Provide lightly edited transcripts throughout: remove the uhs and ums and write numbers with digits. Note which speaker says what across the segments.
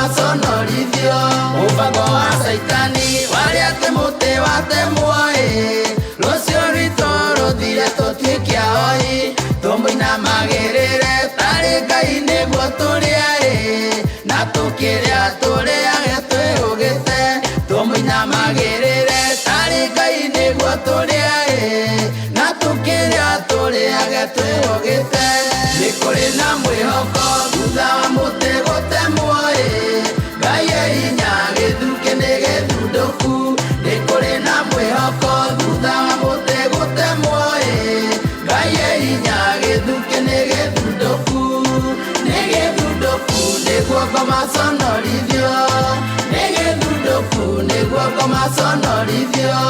Speaker 1: Maconorithio. Mũbango wa Caitani warĩ atĩ mũtĩ watemwo ĩ, rũciũ rwitũ rũthire tũtuĩke ahoi. Tũmũinamagĩrĩre tarĩ Ngai nĩguo tũrĩe ĩ, na tũkĩrĩa tũrĩage twĩhũgĩte. Tũmũinamagĩrĩre tarĩ Ngai nĩguo tũrĩe ĩ, na tũkĩrĩa tũrĩage twĩhũgĩte. Nĩ kũrĩ na mwĩhoko thutha wa mũtĩ gũtemwo ĩ, Ngai e hinya, gĩthukĩ nĩ gĩthundũku. Nĩ kũrĩ na mwĩhoko thutha wa mũtĩ gũtemwo ĩ, Ngai e hinya, gĩthukĩ nĩ gĩthundũku. Nĩ gĩthundũku nĩguo ngomaconorithio, nĩ gĩthundũku nĩguo ngomaconorithio.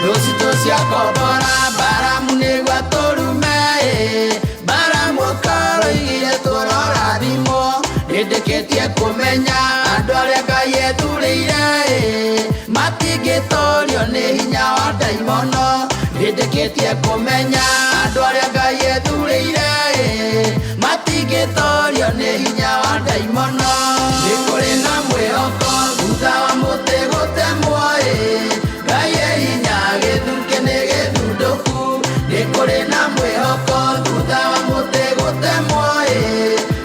Speaker 1: Rũcitũ ciakombora Baramu nĩguo tũrume ĩ, Baramu ũkaroigire tũrorathimwo. Nĩndĩkĩtie kũmenya andũ arĩa Ngai ethurĩire ĩ, matingĩtorio nĩ hinya wa ndaimono. Nĩndĩkĩtie kũmenya andũ arĩa Ngai ethurĩire ĩ, matingĩtorio nĩ hinya wa ndaimono. Nĩ kũrĩ na mwĩhoko thutha wa mũtĩ gũtemwo ĩ, Ngai e hinya, gĩthukĩ nĩ gĩthundũku. Nĩ kũrĩ na mwĩhoko thutha wa mũtĩ gũtemwo ĩ,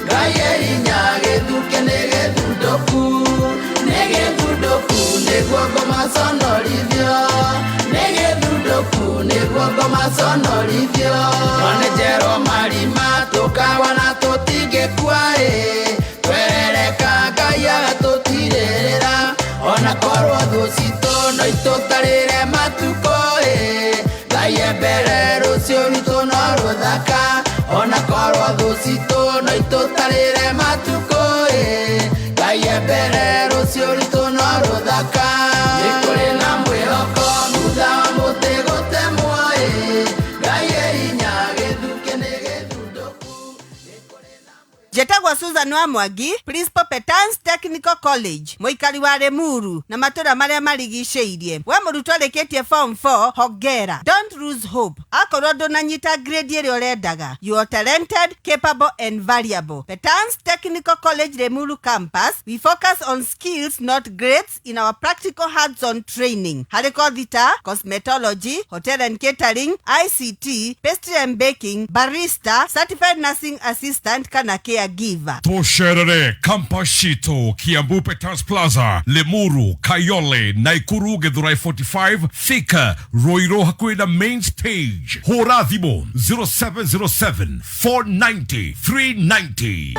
Speaker 1: Ngai e hinya, gĩthukĩ nĩ gĩthundũku. Nĩ gĩthundũku nĩguo ngomaconorithio, nĩ gĩthundũku nĩguo ngomaconorithio. No nĩ njerwo marima tũkawa na tũtingĩkua ĩ, twerereka Ngai agatũtirĩrĩra. Ona korwo thũ citũ no itũtarĩre matukũ ĩ, Ngai e mbere, rũciũ rwitũ no rũthaka. Ona korwo thũ citũ no itũtarĩre matukũ ĩ, Ngai e mbere, rũciũ rwitũ no rũthaka. Nĩ kũrĩ na mwĩhoko thutha wa mũtĩ gũtemwo ĩ, Ngai e hinya, gĩthukĩ nĩ gĩthundũku.
Speaker 2: Njĩtagwo Susan wa Mwangi, principal, Petans Technical College, mũikari wa Limuru na matũra marĩa marigicĩirie. We mũrutwo arĩkĩtie form 4, hongera, don't lose hope. Akorwo ndũnanyita grade ĩrĩa ũrendaga, you are talented, capable and valuable. Petans Technical College Limuru Campus, we focus on skills, not grades, in our practical hands-on training harĩ kothi ta cosmetology, hotel and catering, ICT, pastry and baking, barista, certified nursing assistant kana caregiver.
Speaker 3: Tũcerere campus citũ Kiambu Peters Plaza, Limuru, Kayole, Naikuru, Githurai 45, Thika, Ruiru hakuhĩ na main stage. Hũra thimũ 0707 490 390.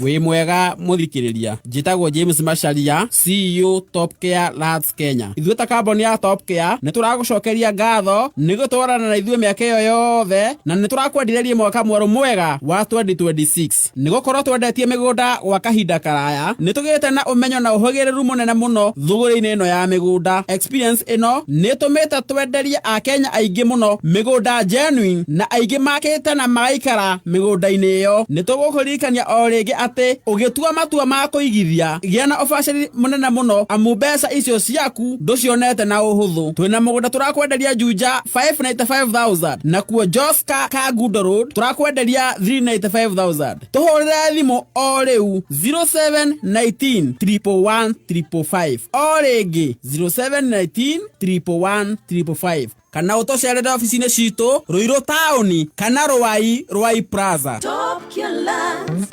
Speaker 4: Wĩ mwega mũthikĩrĩria, njĩtagwo James Macharia, CEO, Top Care Lands Kenya. Ithuĩ ta kambuni ya Top Care nĩ tũragũcokeria ngatho nĩ gũtwarana na ithuĩ mĩaka ĩyo yothe, na nĩ tũrakwendithĩria mwaka mwerũ mwega wa 2026. Nĩ gũkorwo twendetie mĩgũnda gwa kahinda karaya, nĩ tũgĩte na ũmenyo na ũhĩgĩrĩru mũnene mũno thũgũrĩ-inĩ ĩno ya mĩgũnda. Experience ĩno nĩ ĩtũmĩte twenderie akenya aingĩ mũno mĩgũnda genuine, na aingĩ makĩte na magaikara mĩgũnda-inĩ ĩyo. Nĩ tũgũkũririkania o rĩngĩ atĩ ũgĩtua matua ma kũigithia, gĩa na ũbacĩri mũnene mũno, amu mbeca icio ciaku ndũcionete na ũhũthũ. Twĩna mũgũnda tũrakwenderia Juja 595,000, nakuo Joska Kangundo Road tũrakwenderia 395,000. Tũhũrĩre thimũ o rĩu 0719 111 555, o rĩngĩ 0719 111 555, kana ũtũcerere ofici-inĩ citũ Ruiru taũni kana Rwai, Rwai Plaza.
Speaker 5: Top Care Lands.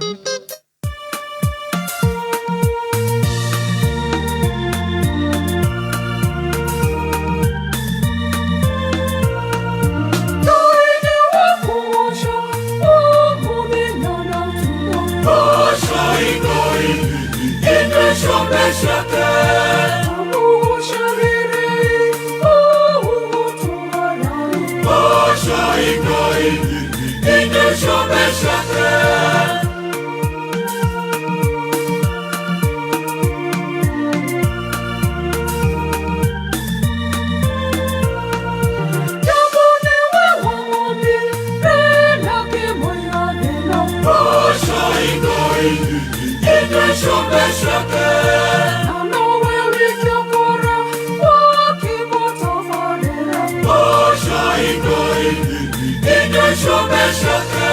Speaker 1: ciũmbe ciake. Goocai Ngai, inyuĩ ciũmbe ciake.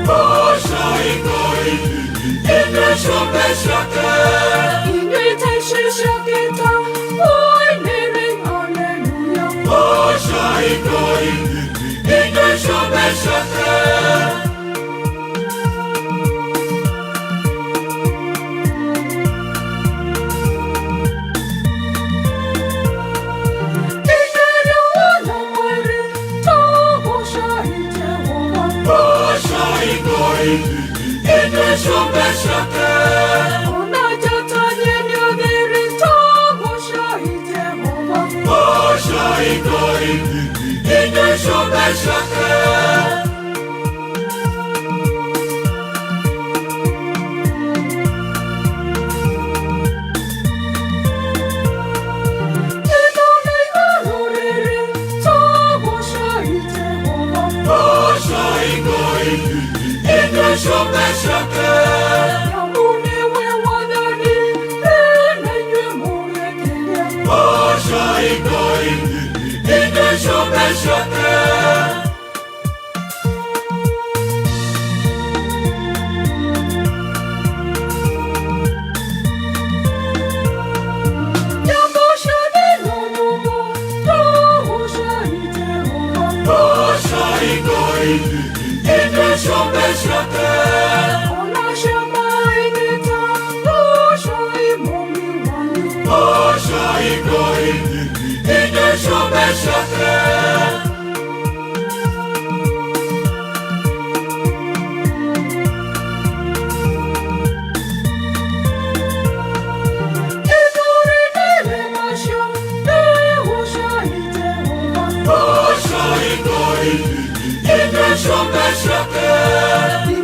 Speaker 1: Goocai Ngai, inyuĩ ciũmbe ciake. Goocai Ngai, inyuĩ ciũmbe ciake. Goocai Ngai, inyuĩ ciũmbe ciake. Goocai Ngai, inyuĩ ciũmbe ciake. Goocai Ngai, inyuĩ ciũmbe ciake. Goocai Ngai, inyuĩ ciũmbe ciake. Goocai Ngai, inyuĩ ciũmbe ciake. Goocai Ngai, inyuĩ ciũmbe ciake. Goocai Ngai, inyuĩ ciũmbe ciake.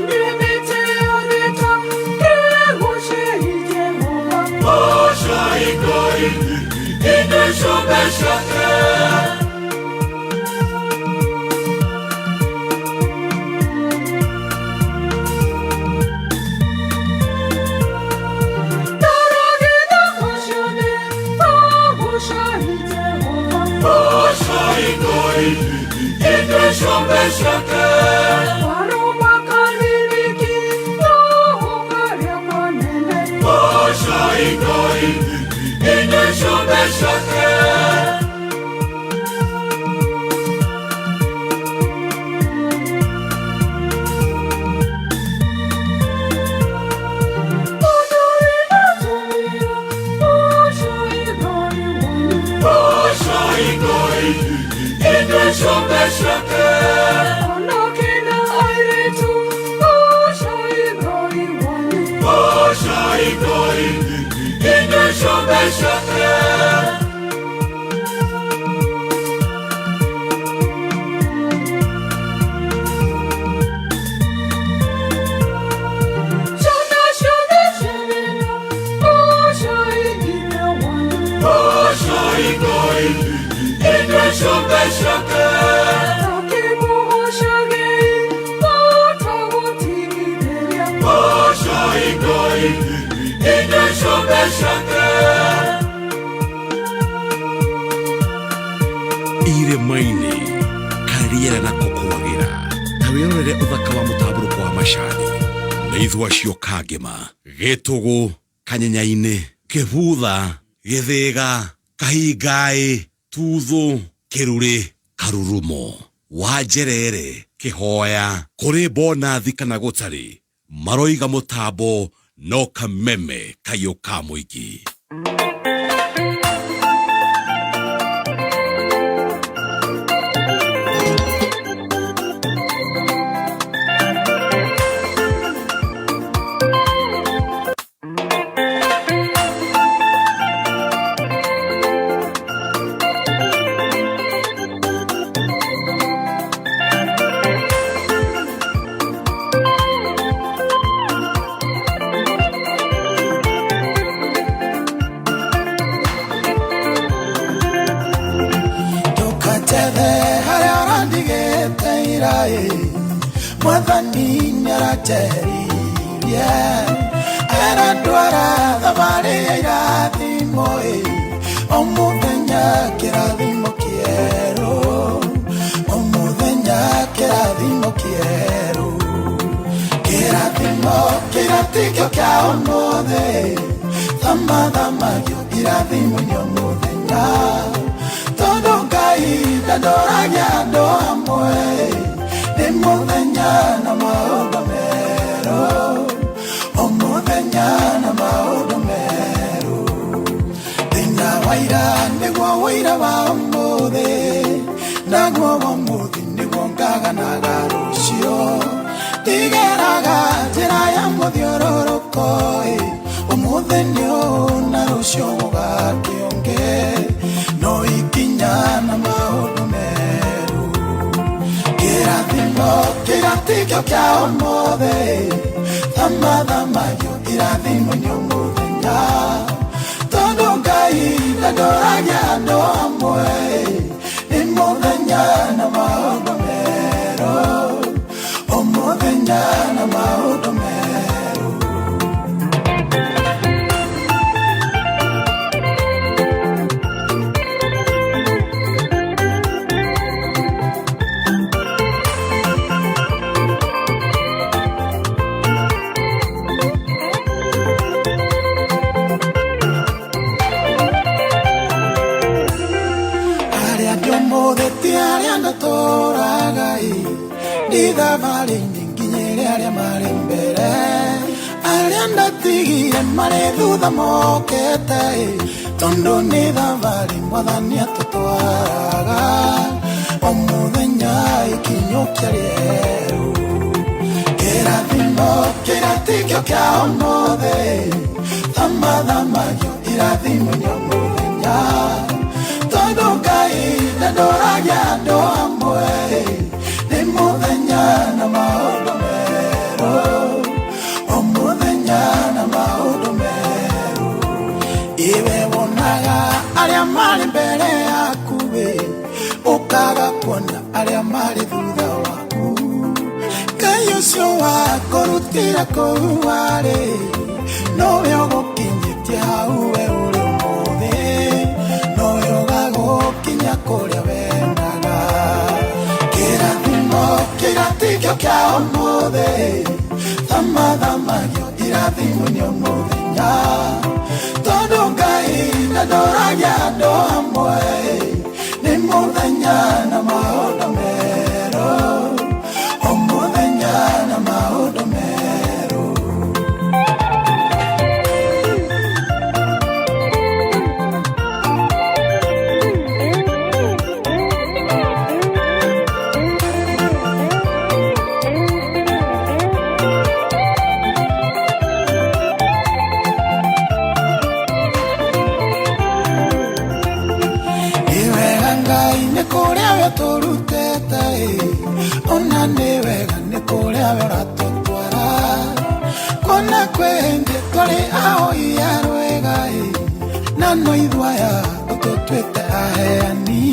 Speaker 1: Goocai Ngai, inyuĩ ciũmbe ciake. Goocai Ngai, inyuĩ ciũmbe ciake. Goocai Ngai, inyuĩ ciũmbe ciake. Goocai Ngai, inyuĩ ciũmbe ciake. Goocai Ngai, inyuĩ ciũmbe ciake. Goocai Ngai, inyuĩ ciũmbe ciake. Goocai Ngai, inyuĩ ciũmbe ciake.
Speaker 3: Irĩma-inĩ kariera na kũkũagĩra ta wĩrorere ũthaka wa mũtambũrũko wa macani nĩ ithua cio kangĩma gĩtũgũ kanyenya-inĩ kĩbutha gĩthĩga kahingaĩ tuthũ kĩrurĩ karurumo wanjerere kĩhoya kũrĩ bonathi kana gũtarĩ maroiga mũtambo no kameme kayũ ka mũingĩ.
Speaker 1: ira ĩ, Mwathani nĩaranjeririe arandwara thabarĩ ya irathimo ĩ, o mũthenya kĩrathimo kĩerũ, o mũthenya kĩrathimo kĩerũ, kĩrathimo kĩratikio kĩa ũmũthĩ, thamathamagio irathimo nĩ o mũthenya, tondũ Ngai ndandoragia andũ amwe, nĩ mũthenya na maũndũ merũ, o mũthenya na maũndũ merũ. Thĩna wa ira nĩguo ũira wa ũmũthĩ, naguo wa ũmũthĩ nĩguo ngaganaga rũciũ, ndigeraga njĩra ya mũthiũrũrũko ĩ, ũmũthĩ nĩ ũũ na rũciũ gũgakĩũngĩ, no ikinya na maũndũ merũ. Kĩrathimo kĩratikio kĩa ũmũthĩ, thamathamagio irathimo nĩ ũmũthenya, tondũ Ngai ndandoragia andũ amwe, nĩ mũthenya na maũndũ merũ, o mũthenya na maũndũ merũ. Arĩa angĩ ũmũthĩ ti arĩa ndatũraga ĩ, ndĩ thabarĩ-inĩ nginyĩre arĩa marĩ mbere, arĩa ndatigire marĩ thutha mokete ĩ, tondũ nĩ thabarĩ Mwathani atũtwaraga, o mũthenya ikinyũkia rĩerũ. Kĩrathimo kĩratikio kĩa ũmũthĩ, thamathamagio irathimo nĩ ũmũthenya, tondũ Ngai ndandoragia andũ amwe, nĩ mũthenya na maũndũ merũ, o mũthenya na maũndũ merũ. Iwe wonaga arĩa marĩ mbere yaku ĩ, ũkaga kuona arĩa marĩ thutha waku, Ngai ũcio wakũrutĩra kũu warĩ, nowe ũgũkinyĩtie hau we ũrĩ ũmũthĩ, nowe ũgagũkinya kũrĩa wendaga. Kĩrathimo kĩratikio kĩa ũmũthĩ, thamathamagio irathimo nĩ ũmũthenya, tondũ Ngai ndandoragia andũ amwe, nĩ mũthenya na maũndũ merũ, o mũthenya na maũndũ merũ. Nĩ wega Ngai nĩ kũrĩa we ũtũrutĩte ĩ, ona nĩ wega nĩ kũrĩa we ũratũtwara, kuona kwĩ hĩndĩ twarĩ ahoi a rwĩga ĩ, na no ithuĩ aya ũtũtuĩte aheani,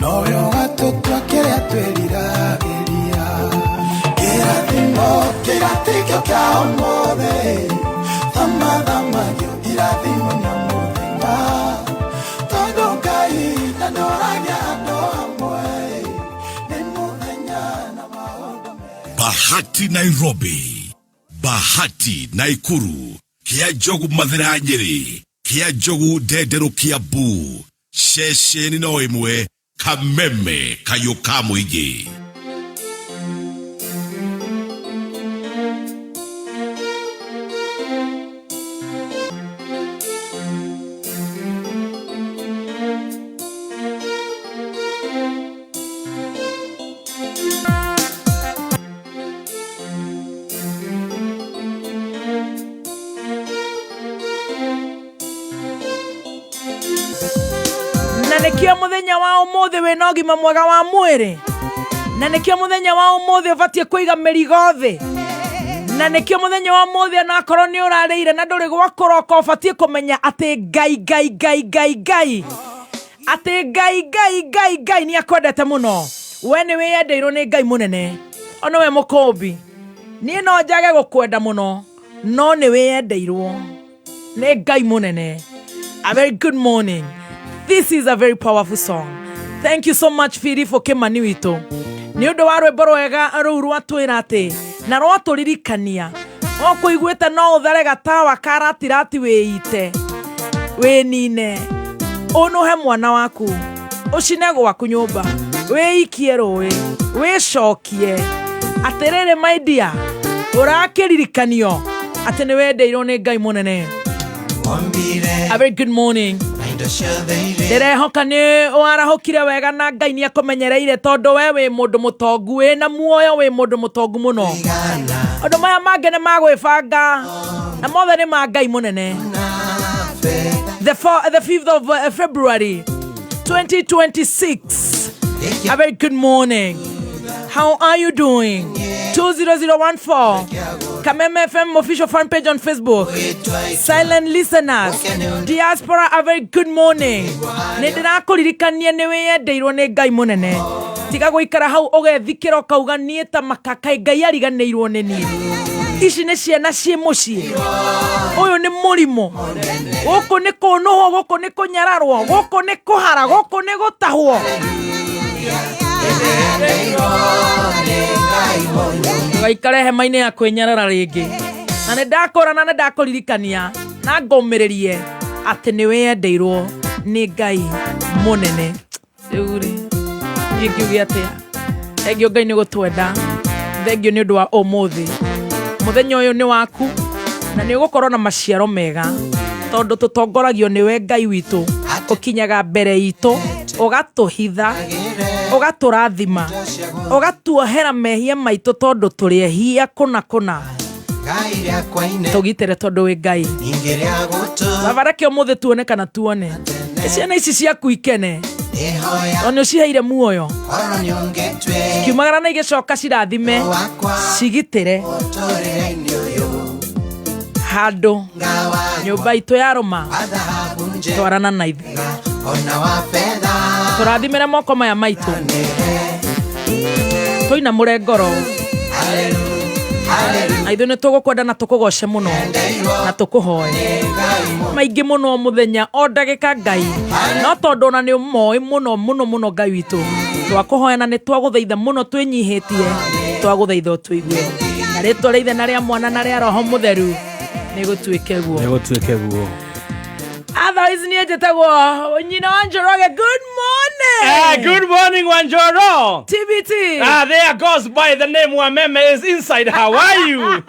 Speaker 1: nowe ũgatũtua kĩrĩa twĩriragĩria. Kĩrathimo kĩratikio kĩa ũmũthĩ, thamathamagio irathimo nĩ ũmũthenya, tondũ Ngai ndandoragia andũ amwe, nĩ mũthenya na maũndũ merũ.
Speaker 3: Bahati Nairobi, Bahati Naikuru, Kia Njogu Mathira Nyeri, Kia Njogu Ndenderu Kiambu, ceceni no ĩmwe, Kameme kayũ ka mũingĩ.
Speaker 6: Na nĩkĩo mũthenya wa ũmũthĩ wĩna ũgima mwega wa mwĩrĩ, na nĩkĩo mũthenya wa ũmũthĩ ũbatiĩ kũiga mĩrigo thĩ, na nĩkĩo mũthenya wa ũmũthĩ onakorwo nĩ ũrarĩire na ndũrĩ gwa kũroka ũbatiĩ kũmenya atĩ Ngai Ngai Ngai Ngai Ngai atĩ Ngai Ngai Ngai Ngai nĩ akwendete mũno. We nĩ wĩyendeirwo nĩ Ngai mũnene. Ona we mũkũmbi, niĩ no njage gũkwenda mũno, no nĩ wĩyendeirwo nĩ Ngai mũnene. A very good morning. This is a very powerful song. Thank you so much, Firifo Kimani witũ, nĩ ũndũ wa rwĩmbo rwega rũu rwatwĩra atĩ na rwatũririkania o kũiguĩte no ũthare gatawa karatirati wĩite wĩnine ũnũhe mwana waku ũcine gwaku nyũmba wĩikie rũĩ wĩcokie atĩrĩrĩ, my dear, ũrakĩririkanio atĩ nĩ wendeirwo nĩ Ngai mũnene. A very good morning. Ndĩrehoka nĩ warahũkire wega na Ngai nĩ akũmenyereire, tondũ we wĩ mũndũ mũtongu, wĩna muoyo, wĩ mũndũ mũtongu mũno. Ũndũ maya mangĩ nĩ magwĩbanga na mothe nĩ ma Ngai mũnene. The 5th of February 2026. A very good morning. How are you doing? 20014 Kameme FM official fan page on Facebook. Silent listeners, diaspora, a very good morning. Nĩ ndĩrakũririkania nĩ wĩyendeirwo nĩ Ngai mũnene. Tiga gũikara hau ũgethikĩra ũkauga niĩ ta makaka Ngai ariganĩirwo nĩ niĩ. Ici nĩ ciana ciĩ mũciĩ, ũyũ nĩ mũrimũ, gũkũ nĩ kũnũhwo, gũkũ nĩ kũnyararwo, gũkũ nĩ kũhara, gũkũ nĩ gũtahwo. Ndũgaikare hema-inĩ ya kwĩnyarara rĩngĩ. Na nĩ ndakũra na nĩ ndakũririkania na ngũmĩrĩrie atĩ nĩ wĩyendeirwo nĩ Ngai mũnene. Rĩu rĩ, niĩ ngiuge atĩa? Thengio Ngai nĩ gũtwenda. Thengio nĩ ũndũ wa ũmũthĩ. Mũthenya ũyũ nĩ waku na nĩ ũgũkorwo na maciaro mega, tondũ tũtongoragio nĩwe Ngai witũ. Ũkinyaga mbere itũ, ũgatũhitha, ũgatũrathima, ũgatuohera mehia maitũ, tondũ tũrĩ ehia kũna kũna. Tũgitĩre tondũ wĩ Ngai. Baba, reke ũmũthĩ tuone kana tuone ciana ici ciaku ikene, tondũ nĩ ũciheire muoyo. Kiumagara na igĩcoka, cirathime, cigitĩre handũ nyũmba itũ ya rũma. Twarana na ithuĩ, tũrathimĩre moko maya maitũ, tũinamũre ngoro, na ithuĩ nĩ tũgũkwenda na tũkũgoce mũno na tũkũhoe maingĩ mũno mũthenya o ndagĩka, Ngai. No tondũ ona nĩ moĩ mũno mũno mũno, Ngai witũ, twakũhoya na nĩ twagũthaitha mũno twĩnyihĩtie, twagũthaitha ũtũigue na rĩtwa rĩa Ithe na rĩa Mwana na rĩa Roho Mũtheru. Nĩ gũtuĩke guo.
Speaker 7: Nĩ gũtuĩke guo.
Speaker 6: Otherwise niĩ njĩtagwo nyina wa Njoroge. Good morning.
Speaker 7: Good morning, Wanjoro.
Speaker 6: TBT.
Speaker 7: Ah, there goes by the name Wameme is inside. How are you?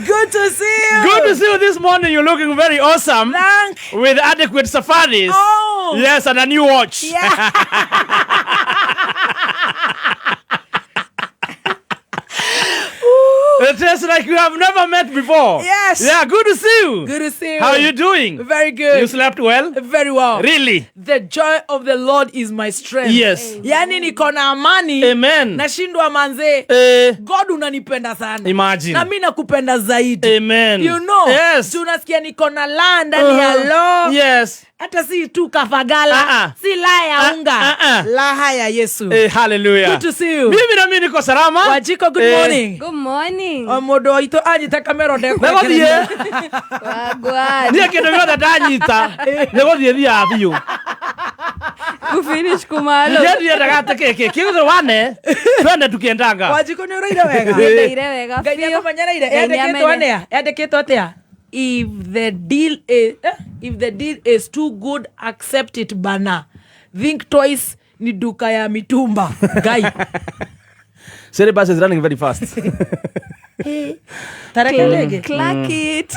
Speaker 6: Good to see you.
Speaker 7: Good to see you this morning. You're looking very awesome.
Speaker 6: Thank
Speaker 7: With adequate safaris.
Speaker 6: Oh.
Speaker 7: Yes, and a new watch.
Speaker 6: Yeah.
Speaker 7: It is like you have never met before.
Speaker 6: Yes.
Speaker 7: Yeah, good to see you.
Speaker 6: Good to see you.
Speaker 7: How are you doing?
Speaker 6: Very good.
Speaker 7: You slept well?
Speaker 6: Very well.
Speaker 7: Really?
Speaker 6: The joy of the Lord is my strength.
Speaker 7: Yes.
Speaker 6: Yani niko na amani.
Speaker 7: Amen.
Speaker 6: Nashindwa manze.
Speaker 7: Eh,
Speaker 6: God, unanipenda sana.
Speaker 7: Imagine.
Speaker 6: Na mi nakupenda zaidi.
Speaker 7: Amen.
Speaker 6: You know.
Speaker 7: Yes.
Speaker 6: Tunasikia niko na la ndani ya lo.
Speaker 7: Yes.
Speaker 6: Hata si tu kafagala.
Speaker 7: Ah, ah.
Speaker 6: Si la ya
Speaker 7: Ah,
Speaker 6: unga.
Speaker 7: ah, ah.
Speaker 6: Laha ya Yesu.
Speaker 7: Eh, hallelujah.
Speaker 6: Good to see you.
Speaker 7: Mimi na mimi niko salama.
Speaker 6: Wajiko, good
Speaker 7: Eh,
Speaker 6: morning.
Speaker 5: Good morning.
Speaker 6: O mũndũ witũ anyita kamero.
Speaker 7: Nĩgũthiĩ.
Speaker 5: Wagwan.
Speaker 7: Niĩ kĩndũ gĩothe ndanyita nĩ gũthiĩ thiaga biũ.
Speaker 5: Kufinish kumalo.
Speaker 7: Niĩ ndiendaga atĩ kĩkĩ kĩgũthĩ wane twende tukiendanga.
Speaker 6: Wajiko, nĩ ũraire wega?
Speaker 5: Nĩndaire wega
Speaker 6: Ngai
Speaker 5: biũ.
Speaker 6: nĩakũmenyereire.
Speaker 5: Ngai
Speaker 6: Yandĩkĩtwo
Speaker 5: nĩamenye.
Speaker 6: atĩa? Yandĩkĩtwo atĩa? If the deal is too good, accept it bana. Think twice, ni duka ya mitumba. Ngai.
Speaker 7: Syllabus is running very fast.
Speaker 6: Tareke rĩngĩ.
Speaker 5: Clack it.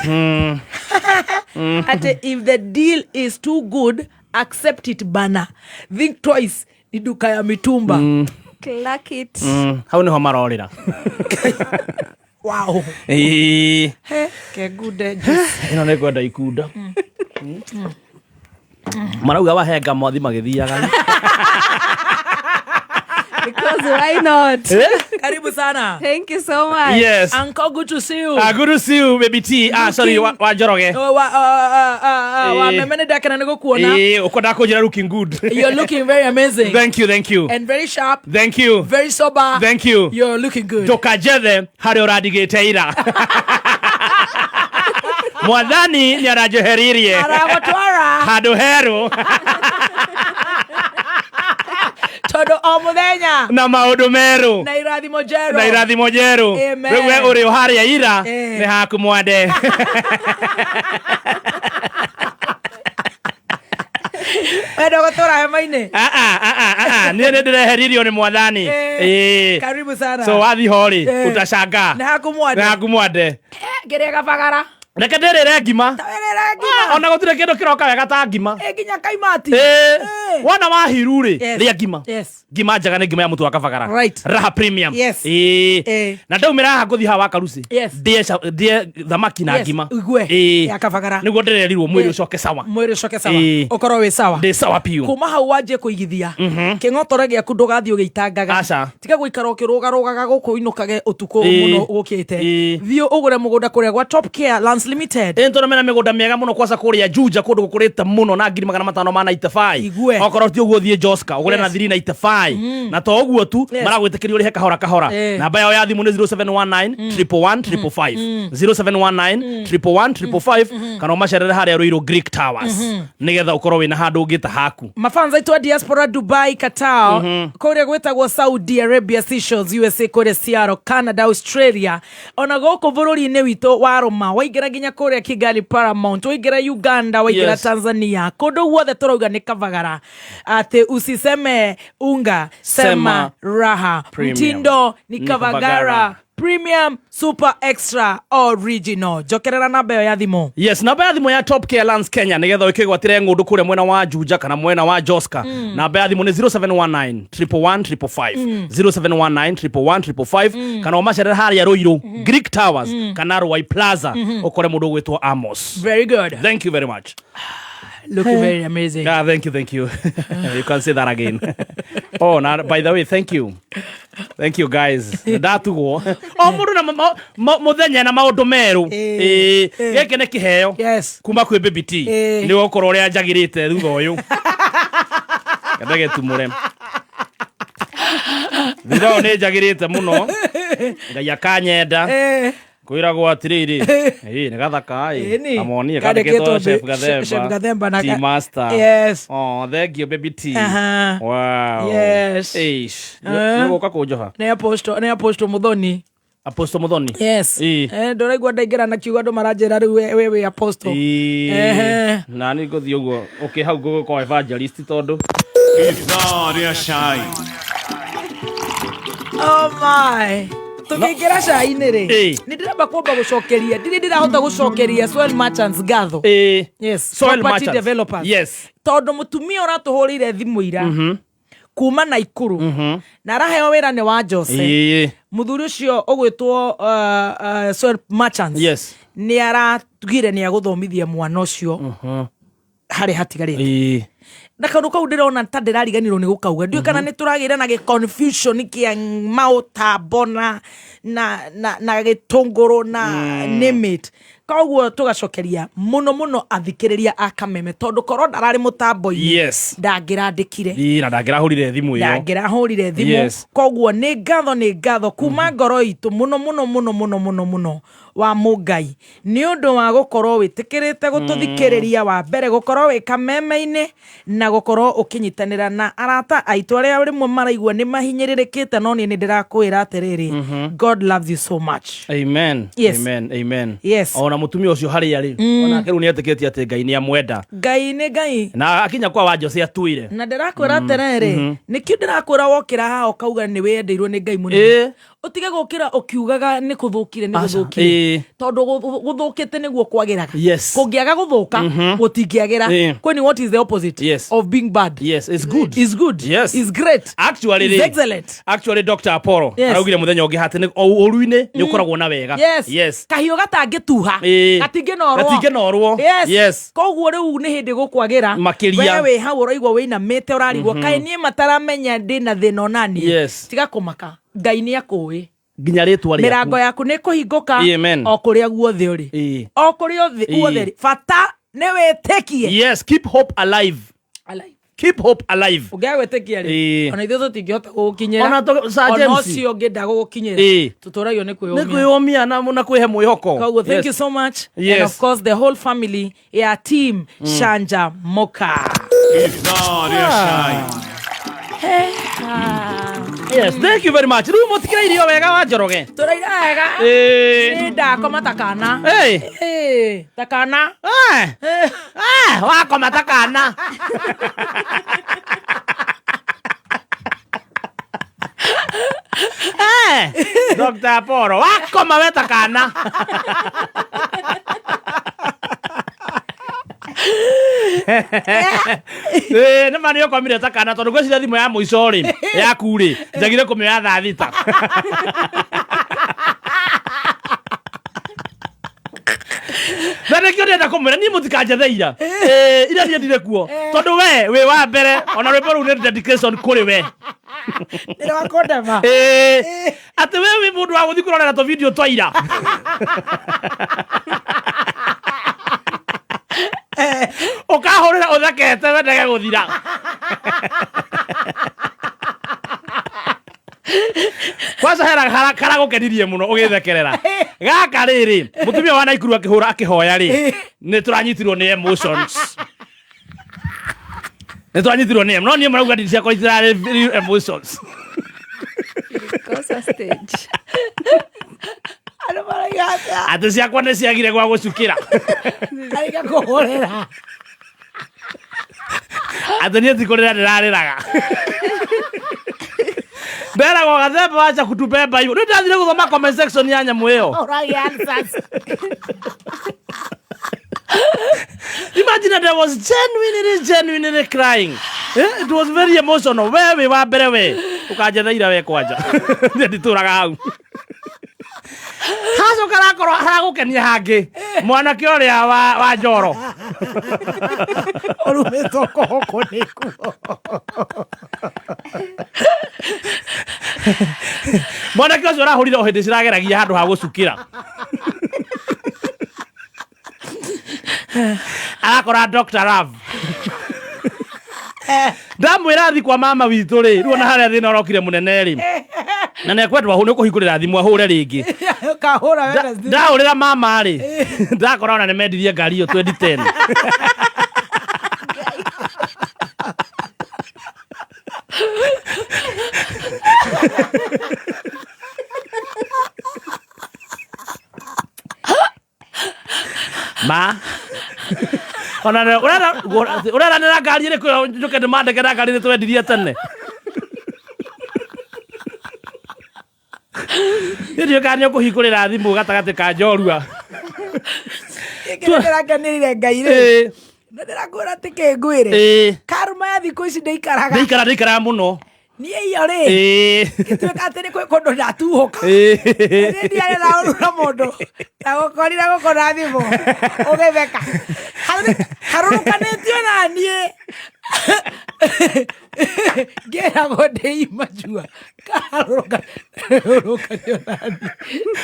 Speaker 6: Ati if the deal is too good, accept it bana. Think twice, ni duka ya mitumba.
Speaker 5: Clack it.
Speaker 7: Hau niho marorĩra.
Speaker 6: Wow.
Speaker 7: Ĩĩ.
Speaker 6: He kengunde.
Speaker 7: Ĩno nĩ kwenda ikunda marauga wahenga mwathi magĩthiaga.
Speaker 5: Because why not?
Speaker 6: Karibu sana.
Speaker 5: Thank you so much.
Speaker 7: Yes.
Speaker 6: Uncle, good to see you.
Speaker 7: Ah, good to see you, baby T. Ah, sorry, wa Njoroge.
Speaker 6: Oh, wa
Speaker 7: Eh.
Speaker 6: meme nĩ ndakena nĩ gũkuona.
Speaker 7: Eh, ukwenda kũnjĩra looking good.
Speaker 6: You're looking very amazing.
Speaker 7: Thank you, thank you.
Speaker 6: And very sharp.
Speaker 7: Thank you.
Speaker 6: Very sober.
Speaker 7: Thank you.
Speaker 6: You're looking good.
Speaker 7: Ndũkanjethe harĩa ũrandigĩte ira. Mwathani nĩ aranjeheririe
Speaker 6: Aragũtwara.
Speaker 7: handũ herũ
Speaker 6: Tondũ o mũthenya
Speaker 7: na maũndũ merũ
Speaker 6: na irathimo njerũ.
Speaker 7: Na irathimo njerũ.
Speaker 6: Amen.
Speaker 7: Rĩu we ũrĩ o harĩa ira
Speaker 6: Eh.
Speaker 7: nĩ haku mwande.
Speaker 6: Wenda gũtũra hema-inĩ.
Speaker 7: Ah, ah, ah, ah, ah, niĩ nĩ ndĩreheririo nĩ mwathani.
Speaker 6: Eh,
Speaker 7: Ĩĩ.
Speaker 6: Karibu sana.
Speaker 7: So wathiĩ ho rĩ,
Speaker 6: Eh.
Speaker 7: utashangaa.
Speaker 6: Nĩ haku mwande.
Speaker 7: Nĩ haku mwande.
Speaker 6: Ngĩrĩa gabagara.
Speaker 7: Reke ndĩrĩre ngima.
Speaker 6: Wĩrĩre ngima.
Speaker 7: Ah, ona gũtirĩ kĩndũ kĩroka wega ta ngima.
Speaker 6: Ĩ nginya kaimati.
Speaker 7: Ĩĩ.
Speaker 6: Eh.
Speaker 7: Wona wahiru rĩ,
Speaker 6: Yes.
Speaker 7: rĩa ngima.
Speaker 6: Yes.
Speaker 7: Ngima njega nĩ ngima ya mũtu wa kabagara.
Speaker 6: Right.
Speaker 7: Raha premium.
Speaker 6: Yes.
Speaker 7: Ĩĩ.
Speaker 6: Eh.
Speaker 7: Na ndaumĩra haha ngũthiĩ haha wa karuci.
Speaker 6: Yes.
Speaker 7: Ndĩe thamaki na
Speaker 6: Yes,
Speaker 7: ngima.
Speaker 6: ũigue.
Speaker 7: Ĩĩ.
Speaker 6: Ya kabagara.
Speaker 7: Nĩguo ndĩrerirwo mwĩrĩ
Speaker 6: Eh.
Speaker 7: ũcoke sawa.
Speaker 6: Mwĩrĩ ũcoke sawa.
Speaker 7: Ĩĩ.
Speaker 6: Ũkorwo wĩ sawa.
Speaker 7: Ndĩ sawa piũ.
Speaker 6: Kuma hau wanjie kũigithia kĩng'otore gĩaku ndũgathiĩ ũgĩitangaga.
Speaker 7: Aca.
Speaker 6: Tiga gũikara ũkĩrũgarũgaga gũkũ ũinũkage ũtukũ
Speaker 7: Ĩĩ.
Speaker 6: mũno gũkĩte.
Speaker 7: Ĩĩ.
Speaker 6: Thiĩ ũgũre mũgũnda kũrĩa gwa Top Care Lands Limited.
Speaker 7: Ĩ tondũ mena mĩgũnda mĩega mũno kwaca kũrĩa Juja kũndũ gũkũrĩte mũno na 595,000.
Speaker 6: Igue.
Speaker 7: Okorwo ti ũguo thiĩ Joska ũgũre
Speaker 6: Yes.
Speaker 7: na 395. Na to ũguo tu
Speaker 6: Yes.
Speaker 7: maragwĩtĩkĩria ũrĩhe kahora kahora.
Speaker 6: Eh.
Speaker 7: Namba yao ya thimũ nĩ 0719 111 555, 0719 111 555, kana ũmacerere harĩa Ruiru Greek Towers nĩgetha ũkorwo wĩna handũ ũngĩta haku.
Speaker 6: Mafanza aitũ a diaspora Dubai, Qatar, kũrĩa gwĩtagwo Saudi Arabia, Seychelles, USA, kũrĩa Seattle, Canada, Australia, ona gũkũ bũrũri-inĩ witũ wa Roma, waingĩra nginya kũrĩa Kigali Paramount, waingĩra Uganda, waingĩra
Speaker 7: Yes.
Speaker 6: Tanzania, kũndũ guothe tũrauga nĩ kabagara atĩ usiseme unga sema,
Speaker 7: Sema
Speaker 6: raha.
Speaker 7: Premium.
Speaker 6: Mtindo ni
Speaker 7: Ni
Speaker 6: Kavagara
Speaker 7: Kavagara.
Speaker 6: Premium Super Extra Original. Njokerera namba ĩyo ya thimũ.
Speaker 7: Yes, namba ya thimũ ya Top Care Lands Kenya nĩgetha ũkĩgwatĩre ng'ũndũ kũrĩa mwena wa Juja kana mwena wa Joska. Namba ya thimũ nĩ 0719 111 555, 0719 111 555, kana ũmacerere harĩa Ruiru Greek Towers kana Ruai Plaza ũkore mũndũ ũgwĩtwo Amos.
Speaker 6: Very good.
Speaker 7: Thank you very much.
Speaker 6: Looking very amazing.
Speaker 7: Ah, thank you, thank you. You can say that again. Oh, na, by the way, thank you. Thank you guys. Ndatugwo. O mũndũ na mũthenya na maũndũ merũ. Ĩĩ, gĩkĩ nĩ kĩheo.
Speaker 6: Yes.
Speaker 7: Kuma kwĩ Baby T.
Speaker 6: Ĩĩ.
Speaker 7: Nĩ ũgũkorwo ũrĩa njagĩrĩte thutha ũyũ. Ndagĩtumũre. Thutha ũyũ nĩ njagĩrĩte mũno. Ngai akanyenda.
Speaker 6: Eh.
Speaker 7: Kwĩragwo atĩrĩrĩ, ĩĩ nĩ gathaka ĩ.
Speaker 6: Ĩni.
Speaker 7: Amonie
Speaker 6: Kandĩkĩtwo
Speaker 7: kandĩkĩtwo Chef
Speaker 6: Chef
Speaker 7: Gathemba.
Speaker 6: Gathemba na
Speaker 7: Tea Master.
Speaker 6: Yes.
Speaker 7: Oh, thank you baby T.
Speaker 6: Aha.
Speaker 7: Wow.
Speaker 6: Yes.
Speaker 7: Eish.
Speaker 6: Eh.
Speaker 7: Nĩ gũka kũnjoha.
Speaker 6: Nĩ Apostle Muthoni.
Speaker 7: Apostle Muthoni.
Speaker 6: Yes.
Speaker 7: Ĩĩ.
Speaker 6: Eh, ndũraigua ndaingĩra na kiugo andũ maranjĩra rĩu we wĩ Apostle.
Speaker 7: Ĩĩ.
Speaker 6: Ehe.
Speaker 7: Na nĩ ngũthiĩ ũguo ũkĩ hau ngũgũkorwo evangelist tondũ
Speaker 8: Ithaa rĩa cai.
Speaker 6: Oh my. Tũkĩingĩra cai-inĩ rĩ,
Speaker 7: Ĩĩ.
Speaker 6: nĩ ndĩramba kwamba gũcokeria, ndirĩ ndĩrahota gũcokeria Soil Merchants ngatho.
Speaker 7: Ĩĩ.
Speaker 6: Yes.
Speaker 7: Soil
Speaker 6: Property
Speaker 7: merchants.
Speaker 6: developers.
Speaker 7: Yes.
Speaker 6: Tondũ mũtumia ũratũhũrĩire thimũ ira kuma Naikuru na araheo wĩra nĩ wa Jose.
Speaker 7: Ĩĩ.
Speaker 6: Mũthuri ũcio ũgwĩtwo Soil Merchants
Speaker 7: Yes.
Speaker 6: nĩ aratugire nĩ agũthomithia mwana ũcio harĩa hatigarĩte.
Speaker 7: Ĩĩ.
Speaker 6: Na kaũndũ kau ndĩrona ta ndĩrariganirwo nĩ gũkauga, ndiũĩ kana nĩ tũragĩire na gĩ confusion kĩa maũtambo na gĩtũngũrũ na name it. Koguo tũgacokeria mũno mũno athikĩrĩria a Kameme tondũ korwo ndararĩ mũtambo-inĩ
Speaker 7: Yes.
Speaker 6: ndangĩrandĩkire.
Speaker 7: Ĩĩ na ndangĩrahũrire thimũ ĩyo.
Speaker 6: Ndangĩrahũrire thimũ.
Speaker 7: Yes.
Speaker 6: Koguo nĩ ngatho, nĩ ngatho kuma ngoro itũ mũno mũno mũno mũno mũno mũno wa mũngai nĩ ũndũ wa gũkorwo wĩtĩkĩrĩte gũtũthikĩrĩria, wa mbere gũkorwo wĩ kameme-inĩ na gũkorwo ũkĩnyitanĩra na arata aitũ arĩa rĩmwe maraigua nĩ mahinyĩrĩrĩkĩte, no niĩ nĩ ndĩrakwĩra atĩrĩrĩ, God loves you so much.
Speaker 7: Amen.
Speaker 6: Yes.
Speaker 7: Amen. Amen.
Speaker 6: Yes.
Speaker 7: Ona mũtumia ũcio harĩa rĩ, onake rĩu nĩ etĩkĩtie atĩ Ngai nĩ amwenda.
Speaker 6: Ngai nĩ Ngai.
Speaker 7: Na akinya kwa wa Jose atuire.
Speaker 6: Na ndĩrakwĩra atĩrĩrĩ, nĩkĩo ndĩrakwĩra wokĩra haha ũkauga nĩ wĩendeirwo nĩ Ngai mũnene.
Speaker 7: Ĩĩ.
Speaker 6: Ũtige gũkĩra ũkiugaga nĩ kũthũkire, nĩ
Speaker 7: Aca,
Speaker 6: gũthũkire,
Speaker 7: ĩĩ.
Speaker 6: tondũ gũthũkĩte nĩguo kwagĩraga.
Speaker 7: Yes.
Speaker 6: Kũngĩaga gũthũka gũtingĩagĩra. Kwani what is the opposite of being bad?
Speaker 7: Yes, it's good.
Speaker 6: Is good.
Speaker 7: Yes.
Speaker 6: Is great.
Speaker 7: Actually
Speaker 6: Is
Speaker 7: rĩ,
Speaker 6: excellent.
Speaker 7: Actually Dr. Apollo araugire muthenya ũngĩ hati nĩ ũru-inĩ nĩ ũkoragwo na wega.
Speaker 6: Yes.
Speaker 7: Yes.
Speaker 6: Kahiũ gatangĩtuha gatingĩnorwo.
Speaker 7: Gatingĩnorwo.
Speaker 6: Yes.
Speaker 7: Yes.
Speaker 6: Koguo rĩu nĩ hĩndĩ gũkwagĩra.
Speaker 7: Makĩria.
Speaker 6: We wĩ hau ũraigua wĩinamĩte, ũrarigwo kaĩ niĩ mataramenya ndĩna thĩna onaniĩ. Tiga kũmaka, Ngai nĩ akũĩ.
Speaker 7: Nginya rĩtwa rĩaku.
Speaker 6: Mĩrango yaku nĩ kũhingũka.
Speaker 7: Amen.
Speaker 6: O kũrĩa guothe ũrĩ, o kũrĩa guothe ũrĩ, bata nĩ wĩtĩkie.
Speaker 7: Yes, keep hope alive.
Speaker 6: Alive.
Speaker 7: Keep hope alive.
Speaker 6: Ũngĩaga gwĩtĩkia rĩ, ona ithuĩ tũtingĩhota gũgũkinyĩra.
Speaker 7: Ona Sir
Speaker 6: Ona
Speaker 7: James.
Speaker 6: ũcio ũngĩ ndagũgũkinyĩra. Tũtũragio nĩ
Speaker 7: Nĩ
Speaker 6: kwĩyũmia.
Speaker 7: kwĩyũmia na kwĩhe mwĩhoko.
Speaker 6: Koguo thank
Speaker 7: Yes.
Speaker 6: you so much, and of course the whole family ya team Shanja Moka.
Speaker 8: Ithaa rĩa Cai.
Speaker 7: Yes, thank you very much. Rĩu mũtikĩra irio wega wa Njoroge.
Speaker 6: Tũraira wega. Nĩ ndakoma ta kana.
Speaker 7: Ĩĩ.
Speaker 6: Ĩĩ, ta kana.
Speaker 7: Wakoma ta kana. Dr. Apollo, wakoma we ta kana. Ĩĩ, nĩ ma nĩ ũkomire ta kana, tondũ ngwĩciria thimũ ya mũico rĩ yaku rĩ njagire kũmĩoya thaa 6. Na nĩkĩo ndĩrenda kũmwĩra niĩ mũtikanjethe ira. Ĩĩ, ira niĩ ndirĩ kuo, tondũ we wĩ wa mbere, ona rwĩmbo rũu nĩ dedication kũrĩ we.
Speaker 6: Nĩ rwakũndema.
Speaker 7: Ĩĩ, atĩ we wĩ mũndũ wa gũthiĩ kũrorera tũ video twa ira, ũkahũrĩra ũthekete wendage gũthira. Kwanza hera karagũkenirie mũno ũgĩthekerera gaka rĩrĩ mũtumia wa Naikuru akĩhũra akĩhoya rĩ, nĩ tũranyitirwo nĩ emotions, nĩ tũranyitirwo nĩ, no niĩ marauga ndini ciakwa itirarĩ emotions.
Speaker 5: Kosa stage.
Speaker 6: Andũ maraiga atĩa?
Speaker 7: Atĩ ciakwa nĩ ciagire gwa gũcukĩra.
Speaker 6: Arĩka kũhũrĩra.
Speaker 7: Atĩ niĩ ti kũrĩra ndĩrarĩraga, nderagwo gathemba wacha kutubeba hivyo. Rĩu ndathire gũthoma comment section ya nyamũ ĩyo.
Speaker 6: Ũragĩa answers.
Speaker 7: Imagine that I was genuinely crying. It was very emotional. We wĩ wa mbere, we ũkanjetha ira we kwanja niĩ nditũraga hau hacoka harakorwo haragũkenia hangĩ mwanake ũrĩa wa njoro.
Speaker 6: Ũrumĩtwo kũhũkũ nĩkuo.
Speaker 7: Mwanake ũcio ũrahũrire o hĩndĩ cirageragia handũ ha gũcukĩra, arakora Dr. Love ndamwĩra thi kwa mama witũ rĩ, rĩu ona harĩa thĩna ũrokire mũnene rĩ, na nĩekwendwo nĩ kũhingũrĩra thimũ ahũre rĩngĩ.
Speaker 6: Kahũra Wednesday.
Speaker 7: Ndahũrĩra mama rĩ, ndakora ona nĩmendirie ngari ĩyo 2010. Ma ona ũreranĩra ngari ĩrĩkũ ĩyo njũke ndĩmandĩke na ngari nĩ twendirie tene. Niĩ ndiũĩ kana nĩ ũkũhingũrĩra thimũ gatagatĩ ka njorua.
Speaker 6: Gĩkĩ ndĩrakenĩrire Ngai rĩ, na ndĩrakwĩra atĩ kĩngwĩre, karuma ya thikũ ici ndĩikaraga.
Speaker 7: Ndĩikaraga mũno.
Speaker 6: Niĩ iyo rĩ, gĩtuĩka atĩ nĩ kwĩ kũndũ ndatuhũka. Niĩ ndiarĩ na ũru na mũndũ, ndagũkorire gũkũ na thimũ ũgĩtheka harũrũkanĩtio na niĩ ngĩragwo ndĩ imajua karũrũkanio na niĩ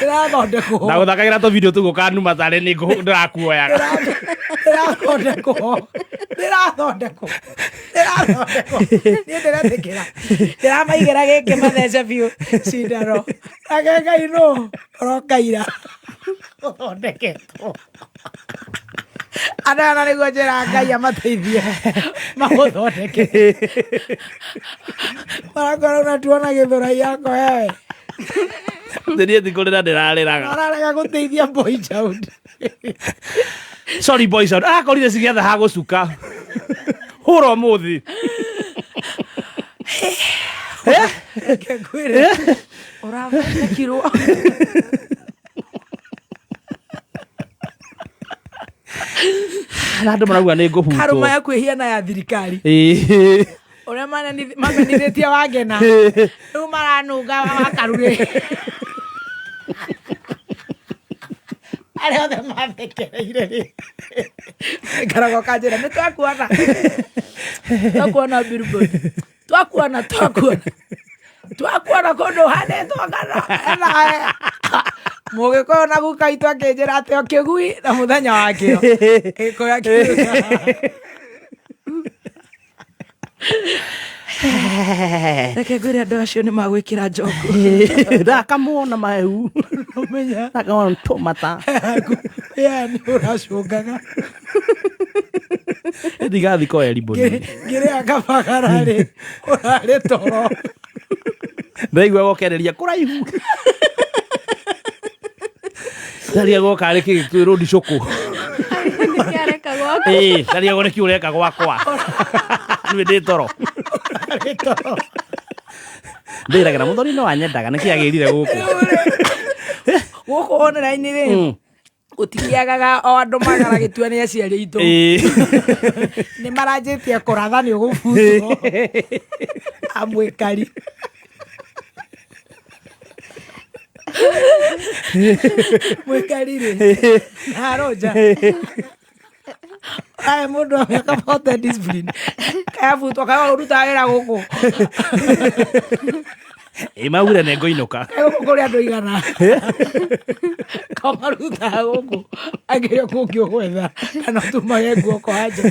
Speaker 6: ndĩrathondekwo.
Speaker 7: Ndagũthakagĩra tũ video tũu ũkanuma tarĩ nĩ ndĩrakuoyaga.
Speaker 6: Ndĩrathondekwo, ndĩrathondekwo, ndĩrathondekwo. Niĩ ndĩretĩkĩra ndĩramaigĩra gĩkĩ mathece biũ cindano nake Ngai nũ ũrokaira ũthondeketwo andũ aya, na nĩguo njĩra Ngai amateithie mamũthondeke marakorwo unatuona gĩthũrai yako wewe.
Speaker 7: Niĩ ti kũrĩra ndĩrarĩraga.
Speaker 6: Mararega gũteithia boy child.
Speaker 7: Sorry, boys, arakorire cigĩetha ha gũcuka hũra ũmũthĩ.
Speaker 6: Reke ngwĩre. Ũrathondekirwo.
Speaker 7: Na andũ marauga nĩ ngũbutwo.
Speaker 6: Karũma ya kwĩhia na ya thirikari.
Speaker 7: Ĩĩ.
Speaker 6: Ũrĩa mamenithĩtie Wangena. Rĩu maranunga wakarurĩ. Arĩa othe mathekereire rĩ. Ngaragwo kanjĩra nĩ twakuona. Twakuona billboard. Twakuona twakuona. Twakuona kũndũ ũhandĩtwo kana. Mũgĩkũyũ na guka itũ akĩnjĩra atĩ o kĩgui na mũthenya wakĩo. Gĩkũyũ akiuga. Reke ngwĩre andũ acio nĩ magwĩkĩra njoku.
Speaker 7: Ndakamuona mahehu.
Speaker 6: Ũmenya.
Speaker 7: Ndakamuona tũmata.
Speaker 6: Yani ũracũngaga.
Speaker 7: Ndigathi kwa Eriboni.
Speaker 6: Ngĩrĩa kabagara rĩ, ũrarĩ toro.
Speaker 7: Ndaigua gokereria kũraihu. Ndaria goka arĩ kĩ kwĩ rũndi cũkũ.
Speaker 5: Nĩkĩareka gwakwa.
Speaker 7: Ĩĩ, ndaria go nĩkĩ ũreka gwakwa. Niĩ ndĩ toro.
Speaker 6: Ũrarĩ toro.
Speaker 7: Ndĩragĩra mũthoni no anyendaga nĩkĩ agĩrire gũkũ.
Speaker 6: Gũkũ online rĩ, gũtikĩagaga o andũ magaragĩtua nĩ aciari aitũ.
Speaker 7: Ĩĩ.
Speaker 6: Nĩ maranjĩtie kũratha nĩ ũgũbutwo. Amwĩkari. Mwĩkari rĩ, na Roger. Aya mũndũ wa mĩaka 40 discipline. Kayabutwo kaya ũrutaga wĩra gũkũ.
Speaker 7: Ĩĩ maugire nĩ ngũinũka.
Speaker 6: Kaĩ gũkũ kũrĩ andũ igana. Kamarutaga gũkũ. Angĩrĩ kũngĩ ũgwetha kana ũtumage nguo kwa nja.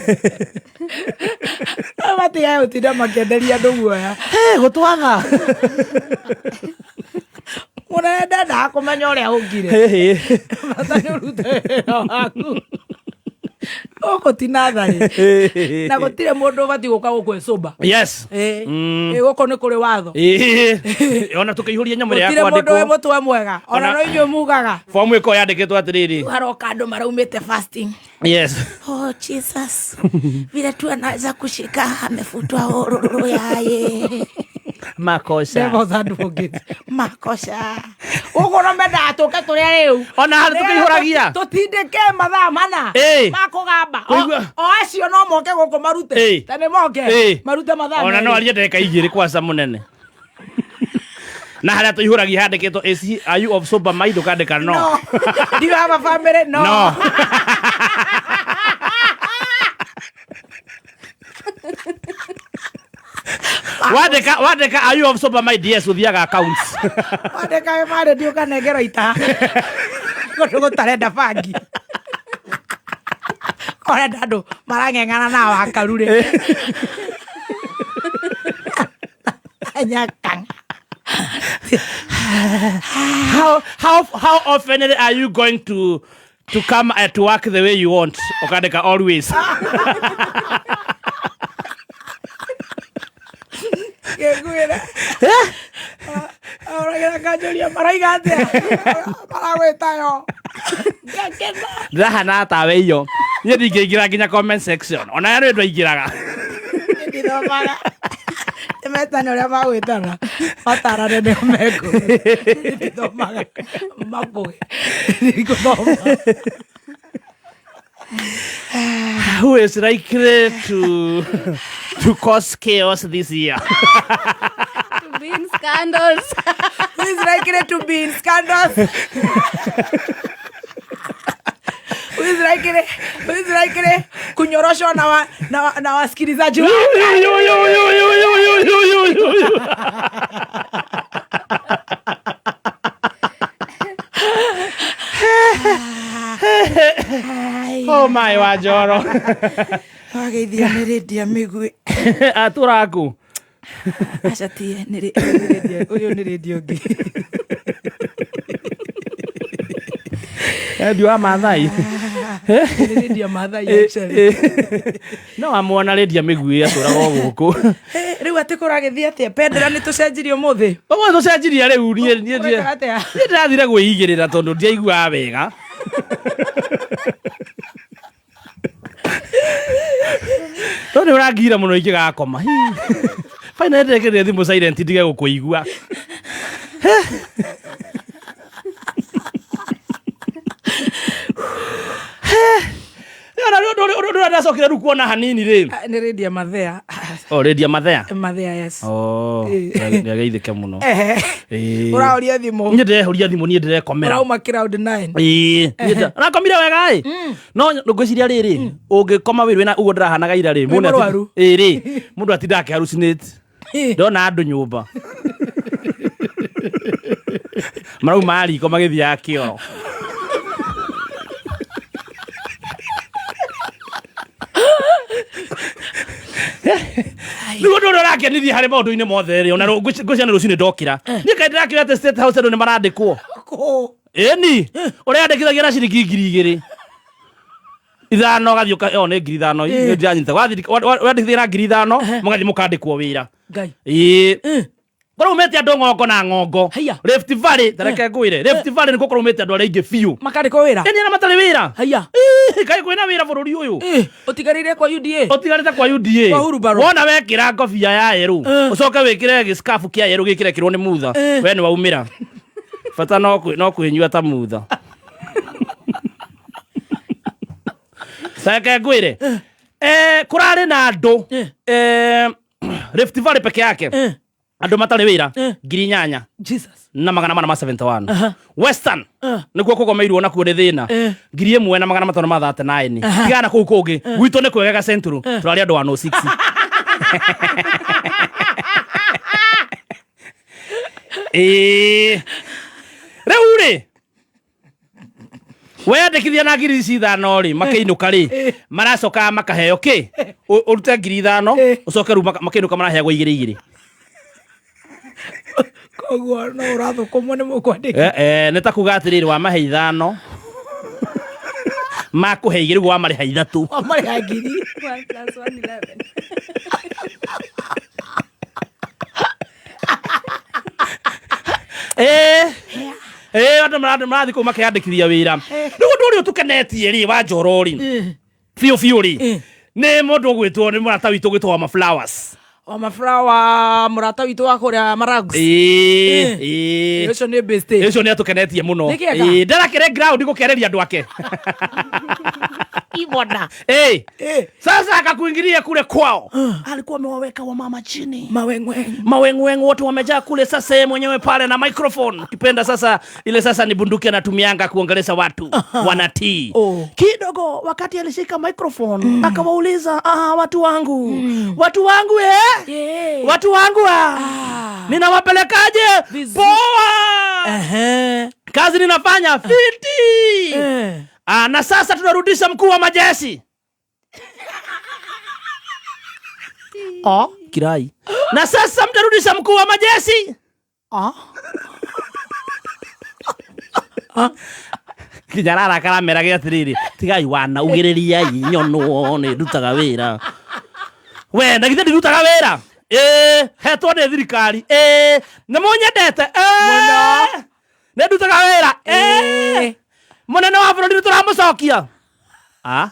Speaker 6: Matigage gũtinda makĩenderia andũ guoya.
Speaker 7: Gũtwatha.
Speaker 6: Mũnene ndendaga kũmenya ũrĩa ũngire. Bata nĩ ũrute wĩra waku. Gũkũ ti natharĩ. Na gũtirĩ mũndũ ũbatiĩ gũka gũkũ e sober.
Speaker 7: Yes.
Speaker 6: Ĩĩ. Ĩĩ, gũkũ nĩ kũrĩ watho.
Speaker 7: Ĩĩ. Ona tũkĩihũria nyamũ ĩrĩa ya
Speaker 6: Gũtirĩ mũndũ wĩ
Speaker 7: kwandĩkwo.
Speaker 6: mũtwe mwega. Ona no inyuĩ mugaga.
Speaker 7: Fomu ĩkoragwo yandĩkĩtwo atĩrĩrĩ.
Speaker 6: Haroka andũ maraumĩte fasting.
Speaker 7: Yes.
Speaker 6: Oh Jesus. Vile tu anaweza kushika amefutwa ororo yaye.
Speaker 7: Makosa.
Speaker 6: Devil's advocate. Makosa. Ũguo no mendaga tũke tũrĩa rĩu.
Speaker 7: Ona harĩ tũkĩihũragia.
Speaker 6: Tũtindĩke mathaa mana.
Speaker 7: Ĩĩ.
Speaker 6: Ma kũgamba.
Speaker 7: Kũigua-
Speaker 6: O acio no moke gũkũ marute.
Speaker 7: Ĩĩ.
Speaker 6: Ta nĩ moke.
Speaker 7: Ĩĩ.
Speaker 6: Marute mathaa
Speaker 7: Ona no
Speaker 6: merĩ.
Speaker 7: arie ndagĩka igĩrĩ kwaca mũnene. Na harĩa tũihũragia handĩkĩtwo is he, are you of sober mind ũkandĩka no.
Speaker 6: No. Do you have a family? No.
Speaker 7: No. Wandĩka wandĩka are you of sober mind yes ũthiaga accounts.
Speaker 6: Wandĩka wĩ marĩ ndi ũkanengerwo ita. Kũndũ gũtarenda bangi. Ũrenda andũ marang'eng'ana na wakaru rĩ. Nyakanga.
Speaker 7: How often are you going to come at work the way you want? Ũkandĩka always.
Speaker 6: Ngĩngwĩra. Ũragĩra kanjũria maraiga atĩa? Maragwĩta yo. Ngakena.
Speaker 7: Ndĩrahana tawe iyo. Niĩ ndingĩingĩra nginya comment section. Ona ya nĩ ndwaingĩraga.
Speaker 6: Ndithomaga. Nĩmetane ũrĩa magwĩtana. Matarane nĩo mekũ. Ndithomaga. Makũĩ. Ndigũthoma.
Speaker 7: Who is likely to cause chaos this year?
Speaker 5: To be in scandals.
Speaker 6: Who is likely to be in scandals? Who is likely kunyoroshwa na wasikilizaji wa-
Speaker 7: Oh my Wanjoro.
Speaker 6: Wageithio nĩ Lydia Mĩgui.
Speaker 7: Atũraku.
Speaker 6: Aca tie, nĩ Lydia, ũyũ nĩ Lydia ũngĩ.
Speaker 7: Endi wa Maathai.
Speaker 6: Nĩ Lydia Maathai actually.
Speaker 7: No amuona Lydia Mĩgui atũraga o gũkũ.
Speaker 6: Rĩu atĩ kũragĩthiĩ atĩa? Bendera nĩ tũcenjirie ũmũthĩ.
Speaker 7: Ũmũthĩ tũcenjirie rĩu niĩ niĩ
Speaker 6: Ũreka atĩa?
Speaker 7: niĩ ndĩrathire gwĩigĩrĩra tondũ ndiaiguaga wega. No nĩ ũrangira mũno ingĩgakoma. Finally ndekĩrire thimũ silent ndige gũkũigua. ũndũ ũrĩa ndacokire rĩu kuona hanini rĩ.
Speaker 6: Ah, nĩ rĩndia mathea.
Speaker 7: O rĩndia mathea.
Speaker 6: Mathea, yes.
Speaker 7: Oh, nĩageithĩke mũno.
Speaker 6: Ehe.
Speaker 7: Ĩĩ.
Speaker 6: Ũrahoria thimũ.
Speaker 7: Niĩ ndĩrehoria thimũ, niĩ ndĩrekomera.
Speaker 6: Ũrauma cloud nine.
Speaker 7: Ĩĩ, niĩ ũrakomire wega ĩ, no ngwĩciria rĩrĩ, ũngĩkoma wĩrĩ wĩna ũguo ndĩrahanaga ira rĩ, mũndũ
Speaker 6: mũrwaru.
Speaker 7: ĩĩ rĩ, mũndũ atinda akĩharucinate. Ndona andũ nyũmba marauma riko magĩthiaga kĩoro. Rĩu ũndũ ũrĩa ũrakenithia harĩ maũndũ-inĩ mothe rĩ, ona ngwĩciria nĩ rũcinĩ ndokĩra, niĩ kaĩ ndĩrakĩra atĩ State House andũ nĩ marandĩkwo.
Speaker 6: Kũ?
Speaker 7: Ĩni ũreyandĩkithagia na ciringi 2,000 ũgathiĩ o nĩ 5,000 nĩ ndĩranyita. Wandĩkithia na 5,000 mũgathiĩ mũkandĩkwo wĩra.
Speaker 6: Ngai.
Speaker 7: Ĩĩ, kũraumĩte andũ ng'ongo na ng'ongo.
Speaker 6: Haiya.
Speaker 7: Rift Valley, tareke ngwĩre, Rift Valley nĩkuo kũraumĩte andũ arĩa aingĩ biũ.
Speaker 6: Makandĩkwo wĩra.
Speaker 7: Ĩni arĩa matarĩ wĩra.
Speaker 6: Haiya.
Speaker 7: Ĩĩ, kaĩ kwĩna wĩra bũrũri ũyũ?
Speaker 6: Ũtigarĩire kwa UDA.
Speaker 7: Ũtigarĩte kwa UDA.
Speaker 6: Kwa hurubaro.
Speaker 7: Wona wekĩra ngobia ya yerũ, ũcoke wĩkĩre gĩskabu kĩa yerũ gĩkĩrekĩrwo nĩ mutha, we nĩ waumĩra bata no kwĩnyua ta mutha. Reke ngwĩre, kũrarĩ na andũ Rift Valley peke yake, andũ matarĩ wĩra 8,471.
Speaker 6: Jesus.
Speaker 7: Western nĩkuo kũgomeirwo nakuo nĩ thĩna, 1,539. Tigana na kũu kũngĩ, gwitũ nĩ kwegega. Central tũrarĩ andũ 106. Ĩĩ, rĩu rĩ, weyandĩkithia na 5,000 rĩ, makĩinũka rĩ, maracoka makaheo kĩ? Ũrute 5,000, ũcoke rĩu makĩinũka maraheagwo igĩrĩ igĩrĩ.
Speaker 6: Koguo no ũrathũkũmwo nĩ mũkwandĩki.
Speaker 7: Eh, eh, nĩ ta kuga atĩrĩrĩ, wamahe ithano makũhe igĩrĩ, ũguo wamarĩha ithatũ.
Speaker 6: Wamarĩha ngiri.
Speaker 5: 1 plus 1, 11.
Speaker 7: Ĩĩ, andũ marathiĩ kũu makeyandĩkithia wĩra. Rĩu ũndũ ũrĩa ũtũkenetie rĩ, wa njoro rĩ, biũ biũ rĩ, nĩ mũndũ ũgwĩtwo, nĩ mũrata witũ ũgwĩtwo wa Flowers.
Speaker 6: O maflower, mũrata witũ wa kũrĩa Maragus.
Speaker 7: Ĩĩ, ĩĩ.
Speaker 6: Ũcio nĩ best.
Speaker 7: Ũcio nĩ atũkenetie mũno.
Speaker 6: Nĩ kĩega.
Speaker 7: Ĩĩ, ndarakĩre ground gũkereria andũ ake.
Speaker 6: Ibona.
Speaker 7: Ĩĩ. Sasa akakuingilia kule kwao, alikuwa amewaweka wamama chini.
Speaker 6: Mawengweng.
Speaker 7: Mawengweng wote wamejaa kule. Sasa yeye mwenyewe pale na microphone, ukipenda sasa ile sasa ni bunduki anatumianga kuongelesha watu wanatii.
Speaker 6: Oh.
Speaker 7: Kidogo wakati alishika microphone akawauliza, ah, watu wangu, watu wangu, eh?
Speaker 6: Yeah.
Speaker 7: Watu wangu, ah. Ninawapelekaje?
Speaker 6: Vizuri.
Speaker 7: Poa.
Speaker 6: Ehe.
Speaker 7: Kazi ninafanya fiti.
Speaker 6: Eh.
Speaker 7: Ah, na sasa tunarudisha mkuu wa majeshi.
Speaker 6: Oh.
Speaker 7: Kirai. Na sasa mtarudisha mkuu wa majeshi.
Speaker 6: Ah.
Speaker 7: Kinyarara karamerage atiriri, tigai wana ugĩrĩriai nyonwo nĩ ndutaga wĩra. We na githĩ ndirutaga wĩra? Ĩĩ, hetwo nĩ thirikari. Ĩĩ, nĩ mũnyendete? Ĩĩ, nĩ ndutaga wĩra. Ĩĩ, mũnene wa bũrũri nĩ tũramũcokia. Ah?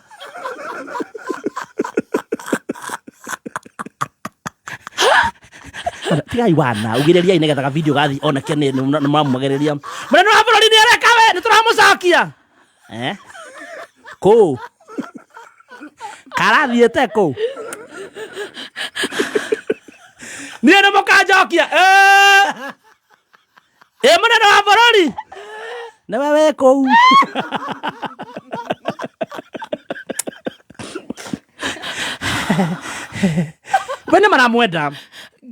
Speaker 7: Tigai wana ugĩrĩriai nĩgetha ga video gathi onake nĩ mamũgereria mũnene wa bũrũri nĩ areka we nĩ tũramũcokia. Eh? Kũ karathiĩte kũ? Niĩ nĩ mũkanjokia. Eh? Ĩ mũnene wa bũrũri nĩwe wĩ kũu. We nĩ maramwenda.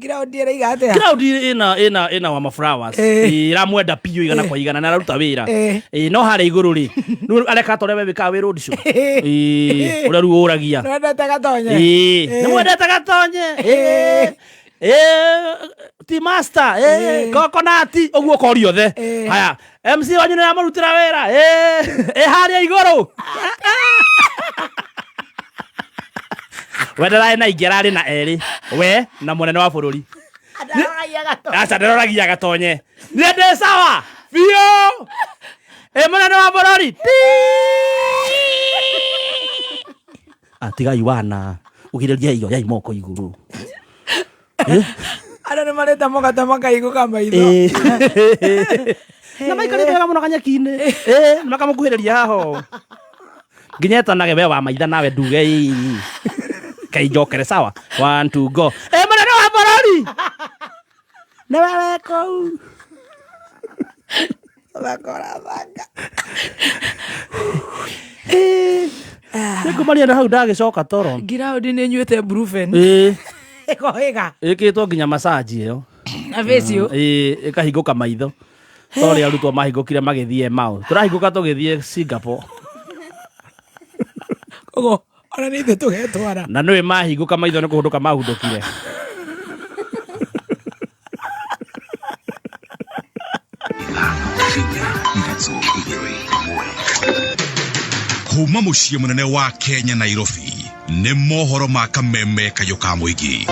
Speaker 6: Ground ĩraiga atĩa?
Speaker 7: Crowd ina wa maflowers. Iramwenda piũ igana kwa igana na araruta wĩra. Ĩ, no harĩa igũrũ rĩ, rĩu areka ta ũrĩa we wĩkaga wĩ road show. Ĩ, ũrĩa rĩu ũragia.
Speaker 6: Nĩwendete gatonye?
Speaker 7: Ĩ, nĩ mwendete gatonye? Ĩ, ĩ, ti master, ĩ, coconut ũguo ũkoria othe. Haya, MC wanyu nĩ aramũrutĩra wĩra? Ĩ, ĩ harĩa igũrũ. We ndararĩ na ingĩ, ararĩ na erĩ, we na mũnene wa bũrũri. Aca, ndaroragia gatonye. Niĩ ndĩ sawa biũ. Ĩ mũnene wa bũrũri ti. Atigai wana ugirĩria iyo yai moko igũrũ.
Speaker 6: Andũ nĩ marĩte mũgate makaigũka maitho.
Speaker 7: Na maikarĩte wega mũno kanyeki-inĩ. Ĩ, nĩ makamũkuhĩrĩria haho. Nginya etanage we wa maitha nawe nduge ii. Kai njokere sawa. One, two, go. Ĩ mũnene wa bũrũri. Nĩ we wĩ kũu. Nĩngũmaria na hau ndagĩcoka toro.
Speaker 6: Ngiraũndi nĩ nyuĩte brufen.
Speaker 7: Ĩĩ.
Speaker 6: Ĩkohĩga.
Speaker 7: Ĩkĩtwo nginya massage ĩyo.
Speaker 6: Na facial.
Speaker 7: Ĩĩ, ĩkahingũka maitho. Ta ũrĩa arutwo mahingũkire magĩthiĩ Emau. Tũrahingũka tũgĩthiĩ Singapore.
Speaker 6: Koguo ona nĩ ithuĩ tũgetwara.
Speaker 7: Na nĩũĩ mahingũka maitho nĩ kũhũndũka mahũndũkire.
Speaker 3: Kuma mũciĩ mũnene wa Kenya Nairobi nĩ mohoro ma kameme kayũ ka mũingĩ.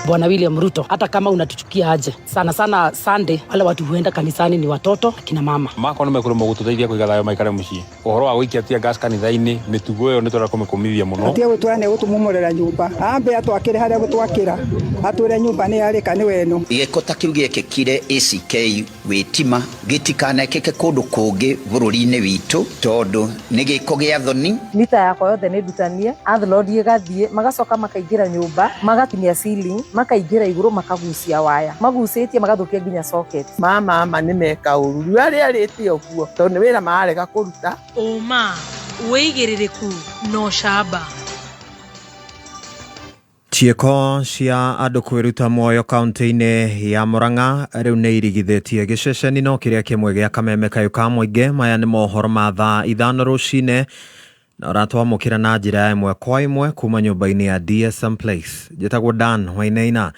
Speaker 9: Bwana William Ruto, hata kama unatuchukia aje, sana sana Sunday, wale watu huenda kanisani ni watoto akina mama.
Speaker 10: Makwa nä mekå gå tå teithia kå iga thayå maikare må ciä å horo wa gå ikia tear gas kanitha-inä mä tugo ä yo nä tå renda kå mä kå mithia må no.
Speaker 11: Atige gũtwara nĩ gũtũmomorera nyũmba, ambe atwakĩre harĩa gũtwakĩra, atwĩre nyũmba nĩ yarĩka nĩ weno.
Speaker 12: Gĩko ta kĩu gĩekĩkire ACK Witima gĩtikanekĩke kũndũ kũngĩ bũrũri-inĩ witũ tondũ nĩ gĩko gĩa thoni.
Speaker 13: Mita yakwa yothe nĩ ndutanie, landlord ĩgathiĩ, magacoka makaingĩra nyũmba, magakinyia ceiling, makaingĩra igũrũ makagucia waya, magucĩtie magathũkia nginya socket.
Speaker 14: Mama ma nĩ meka ũru riũa rĩarĩte ũguo tondũ nĩ wĩra mararega kũruta.
Speaker 15: Ũma, wĩigĩrĩrĩku na ũcamba.
Speaker 16: Ciĩko cia andũ kwĩruta muoyo kaunti-inĩ ya Murang'a rĩu nĩ irigithĩtie gĩceceni no kĩrĩa kĩmwe gĩa kameme kayũ ka mũingĩ. Maya nĩ mohoro ma thaa 5 rũcinĩ na ũratwamũkĩra na njĩra ya ĩmwe kwa ĩmwe kuma nyũmba-inĩ ya DSM Place. Njĩtagwo Dan Wainaina.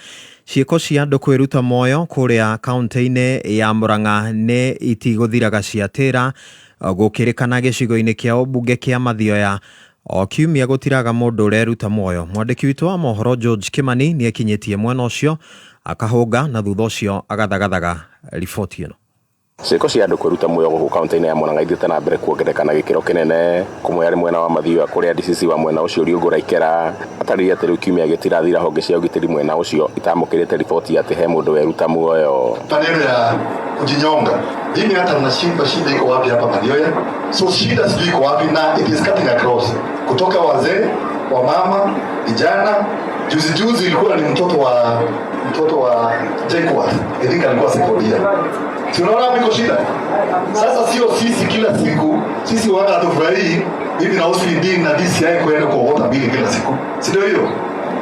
Speaker 16: Ciĩko cia andũ kwĩruta muoyo kũrĩa kaunti-inĩ ya Murang'a nĩ itigũthiraga ciatĩra gũkĩrĩkana gĩcigo-inĩ kĩa ũmbunge kĩa Mathioya. O kiumia gũtiraga mũndũ ũreruta muoyo. Mwandĩki witũ wa mohoro George Kimani nĩ ekinyĩtie mwena ũcio akahũnga na thutha ũcio agathagathaga riboti ĩno.
Speaker 17: Ciĩko cia andũ kwĩruta muoyo gũkũ kaunti-inĩ ya Murang'a ithiĩte na mbere kuongerereka na gĩkĩro kĩnene. Kũmwe arĩ mwena wa Mathioya kũrĩa DCC wa mwena ũcio Riũngũ Raikera atarĩria atĩ rĩu kiumia gĩtirathira honge cia ũgitĩri mwena ũcio itamũkĩrĩte riboti atĩ he mũndũ weruta muoyo.
Speaker 18: Maneno ya kujinyonga, mimi hata nashindwa shida iko wapi hapa Mathioya, so shida sijui iko wapi, na it is cutting across kutoka wazee, wamama, vijana. Juzi juzi ilikuwa ni mtoto wa JKUAT, I think alikuwa sekondia. Si unaona hapo iko shida? Sasa sio sisi kila siku, sisi wana hatufurahii mimi na OCD na DCI kwenda kuokota bili kila siku. Si ndio hiyo?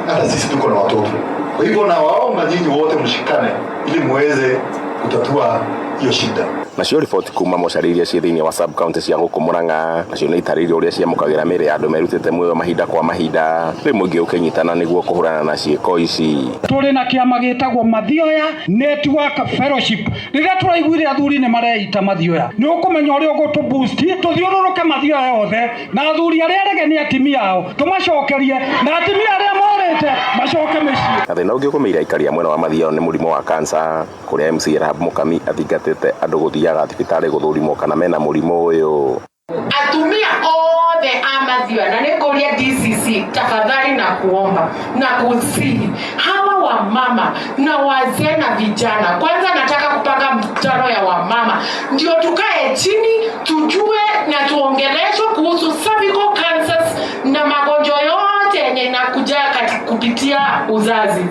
Speaker 18: Hata sisi tuko na watoto. Kwa hivyo nawaomba nyinyi wote mshikane ili muweze kutatua hiyo shida.
Speaker 17: Nacio riboti kuma mocarĩ iria ciĩ thĩinĩ wa sub county cia gũkũ Murang'a nacio nĩ itarĩirie ũrĩa ciamũkagĩra mĩĩrĩ ya andũ merutĩte muoyo mahinda kwa mahinda, rĩu mũingĩ ũkĩnyitana nĩguo kũhũrana na ciĩko ici.
Speaker 19: Tũrĩ na kĩama gĩtagwo Mathioya Network Fellowship. Rĩrĩa tũraiguire athuri nĩ mareita Mathioya, nĩ ũkũmenya ũrĩa ũgũtũ boost tũthiũrũrũke Mathioya yothe, na athuri arĩa arege nĩ atimia ao tũmacokerie, na atimia arĩa morĩte macoke mĩciĩ.
Speaker 17: Na thĩna ũngĩ ũgũmĩire aikari a mwena wa Mathioya nĩ mũrimũ wa kansa, kũrĩa MC Rahab Mũkami athingatĩte andũ gũthiaga thibitarĩ gũthũrimwo kana mena mũrimũ ũyũ.
Speaker 20: Atumia othe a Mathioya, na nĩngũria DCC tafadhali na kuomba na kusihi hawa wamama na wazee na vijana, kwanza nataka kupanga mkutano ya wamama ndio tukae chini tujue na tuongeleshwe kuhusu cervical cancers na magonjwa yote yenye inakuja kupitia uzazi.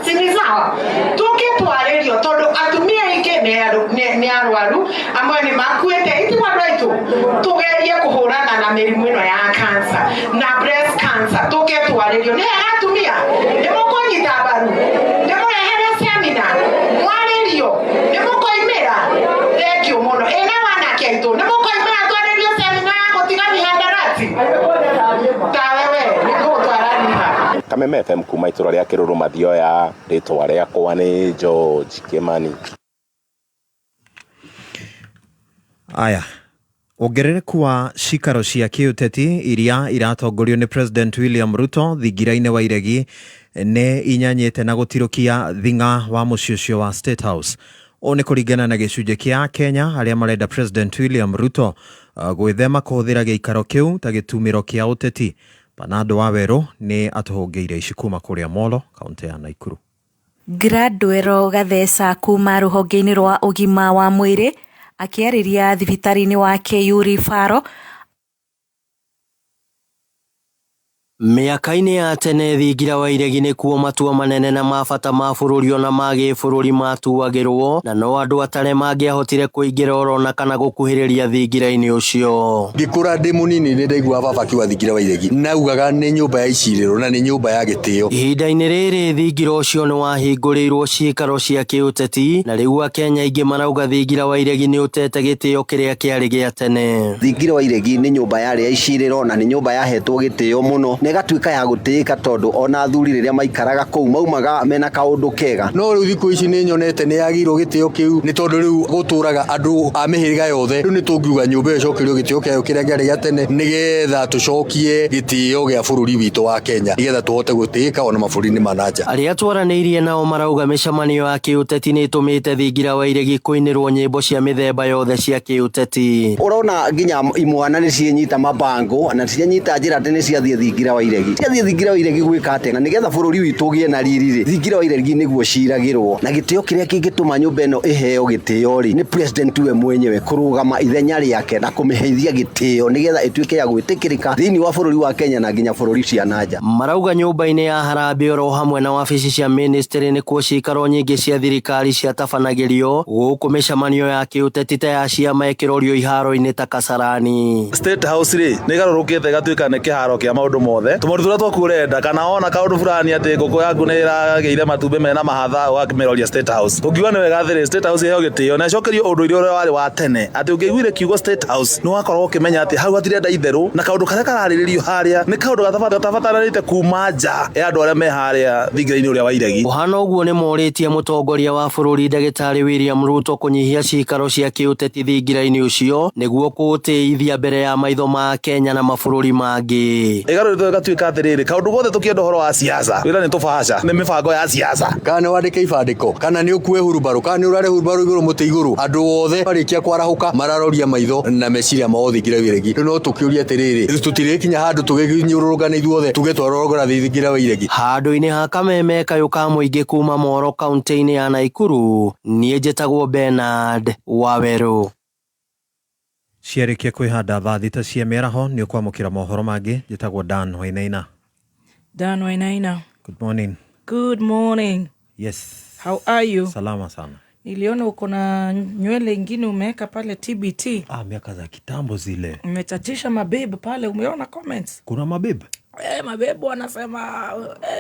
Speaker 20: Si ni sawa? Tuke twarĩrio tondũ atumia aingĩ nĩ arwaru amwe nĩ makuĩte ithuĩ andũ aitũ tũgerie kũhũrana na mĩrimũ ĩno ya cancer na breast cancer. Tũke twarĩrio nĩ hega atumia, nĩ mũkũnyita mbaru, nĩ mũrehere seminar mwarĩrio, nĩ mũkoimĩra. Thank you mũno. Ĩ na wanake aitũ nĩ mũkoimĩra twarĩrio seminar ya gũtiga mihadarati? Tawe we nĩ ngũgũtwara rehab.
Speaker 17: Kameme FM kuma itũra rĩa Kĩrũrũ Mathioya, rĩtwa rĩakwa nĩ George Kimani.
Speaker 16: Aya, wongerereku wa cikaro cia kĩũteti iria iratongorio nĩ President William Ruto thingira-inĩ wa iregi nĩ inyanyĩte na gũtirũkia thing'a wa mũciĩ ũcio wa State House. Ũũ nĩ kũringana na gĩcunjĩ kĩa Kenya arĩa marenda President William Ruto gwĩthema kũhũthĩra gĩikaro kĩu ta gĩtumĩro kĩa ũteti. Bernardo Wawerũ nĩ atũhũngĩire ici kuma kũrĩa Molo, kaunti ya Nakuru.
Speaker 21: Gladwell Gatheca kuma rũhonge-inĩ rwa ũgima wa mwĩrĩ akĩarĩria thibitarĩ-inĩ wa KU Referral.
Speaker 2: Mĩaka-inĩ ya tene thingira wa iregi nĩkuo matua manene na ma bata ma bũrũri ona ma gĩbũrũri matuagĩrwo, na no andũ atare mangĩahotire kũingĩra orona kana gũkuhĩrĩria thingira-inĩ ũcio.
Speaker 22: Ngĩkũra ndĩ mũnini nĩ ndaiguaga baba akiuga thingira wa iregi, na augaga nĩ nyũmba ya icirĩro na nĩ nyũmba ya gĩtĩo.
Speaker 2: Ihinda-inĩ rĩrĩ thingira ũcio nĩ wahingũrĩirwo ciikaro cia kĩũteti, na rĩu Akenya aingĩ marauga thingira wa iregi nĩ ũtete gĩtĩo kĩrĩa kĩarĩ gĩa tene.
Speaker 12: Thingira wa iregi nĩ nyũmba yarĩ ya icirĩro na nĩ nyũmba yahetwo gĩtĩo mũno na ĩgatuĩka ya gũtĩĩka tondũ ona athuri rĩrĩa maikaraga kũu maumaga mena kaũndũ kega.
Speaker 22: No rĩu thikũ ici nĩ nyonete nĩ yagĩirwo gĩtĩo kĩu nĩ tondũ rĩu gũtũraga andũ a mĩhĩrĩga yothe. Rĩu nĩ tũngiuga nyũmba ĩyo ĩcokerio gĩtĩo kĩayo kĩrĩa kĩarĩ gĩa tene nĩgetha tũcokie gĩtĩo gĩa bũrũri witũ wa Kenya nĩgetha tũhote gũtĩĩka ona mabũrũri-inĩ ma na nja.
Speaker 2: Arĩa twaranĩirie nao marauga mĩcemanio ya kĩũteti nĩ ĩtũmĩte thingira wa iregi kũinĩrwo nyĩmbo cia mĩthemba yothe cia kĩũteti.
Speaker 12: Ũrona nginya imwana nĩ ciĩnyita mabango na cianyita njĩra atĩ nĩ ciathiĩ thingira wa iregi. Ciathiĩ thingira wa iregi gwĩka atĩa? Na nĩgetha bũrũri witũ ũgĩe na riri rĩ, thingira wa iregi nĩguo ciragĩrwo. Na gĩtĩo kĩrĩa kĩngĩtũma nyũmba ĩno ĩheo gĩtĩo rĩ, nĩ president we mwenyewe kũrũgama ithenya rĩake na kũmĩheithia gĩtĩo nĩgetha ĩtuĩke ya gwĩtĩkĩrĩka thĩinĩ wa bũrũri wa Kenya na nginya bũrũri cia na nja.
Speaker 2: Marauga nyũmba-inĩ ya harambee oro hamwe na wabici cia ministry nĩkuo ciikaro nyingĩ cia thirikari ciatabanagĩrio, gũkũ mĩcemanio ya kĩũteti ta ya ciama ĩkĩrorio iharo-inĩ ta Kasarani.
Speaker 23: State House rĩ nĩ ĩgarũrũkĩte ĩgatuĩka nĩ kĩharo kĩa maũndũ mothe, tũmaũndũ tũrĩa twaku ũrenda kana wona kaũndũ fulani atĩ ngũkũ yaku nĩ ĩragĩire matumbĩ mena mahatha ũgakĩmĩroria State House. Tũngiuga nĩ wega atĩrĩ, State House ĩheo gĩtĩo na ĩcokerio ũndũire ũrĩa warĩ wa tene atĩ ũngĩaiguire kiugo State House nĩ wakoragwo ũkĩmenya atĩ hau hatirenda itherũ na kaũndũ karĩa kararĩrĩrio harĩa nĩ kaũndũ gatabatarĩte kuma nja ya andũ arĩa me harĩa thingira-inĩ ũrĩa wa iregi.
Speaker 2: Kũhana ũguo nĩ morĩtie mũtongoria wa bũrũri ndagĩtarĩ William Ruto kũnyihia ciikaro cia kĩũteti thingira-inĩ ũcio nĩguo kũũtĩithia mbere ya maitho ma Kenya na mabũrũri mangĩ.
Speaker 23: Ĩgarũrĩtwo ĩgatuĩka atĩrĩrĩ, kaũndũ gothe tũkĩenda ũhoro wa siasa wĩra nĩ tũbaca nĩ mĩbango ya siasa.
Speaker 22: Kana nĩ wandĩke ibandĩko, kana nĩ ũkue hurumbarũ, kana nĩ ũrare hurumbarũ igũrũ mũtĩ igũrũ, andũ othe marĩkia kwarahũka mararoria maitho na meciria mao thingira wa iregi. Rĩu no tũkĩũrie atĩrĩrĩ, tũtirĩkinya handũ tũgĩnyũrũrũngane ithuothe tuge twarorogora thingira wa iregi?
Speaker 2: Handũ-inĩ ha kameme kayũ ka mũingĩ kuma Moro kaunti-inĩ ya Naikuru, niĩ njĩtagwo Bernard Wawerũ.
Speaker 16: Ciarĩkia kwĩhanda thaa thita cia mĩaraho nĩ ũkwamũkĩra mohoro mangĩ. Njĩtagwo Dan Wainaina.
Speaker 6: Dan Wainaina.
Speaker 16: Good morning.
Speaker 6: Good morning.
Speaker 16: Yes.
Speaker 6: How are you?
Speaker 16: Salama sana.
Speaker 6: Niliona uko na nywele ingine umeweka pale TBT.
Speaker 16: Ah, miaka za kitambo zile.
Speaker 6: Umechachisha mababe pale, umeona comments?
Speaker 16: Kuna mababe?
Speaker 6: Mabebu wanasema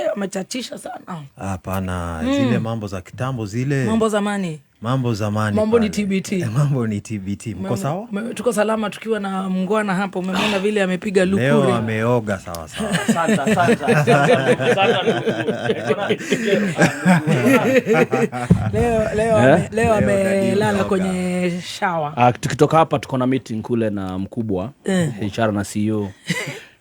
Speaker 6: wamechachisha sana.
Speaker 16: Hapana, zile mambo za kitambo zile.
Speaker 6: Mambo zamani.
Speaker 16: Mambo zamani.
Speaker 6: Mambo ni
Speaker 16: pale.
Speaker 6: TBT.
Speaker 16: Mambo ni TBT. Mko sawa?
Speaker 6: Tuko salama tukiwa na mngwana hapo. Umemwona vile amepiga
Speaker 16: Leo
Speaker 6: lukuri.
Speaker 16: ameoga sawa sawa.
Speaker 7: Asante, asante, asante.
Speaker 6: Leo leo
Speaker 7: Eh?
Speaker 6: leo amelala
Speaker 16: ameoga.
Speaker 6: kwenye shower.
Speaker 7: Tukitoka hapa tuko na meeting kule na mkubwa HR na CEO.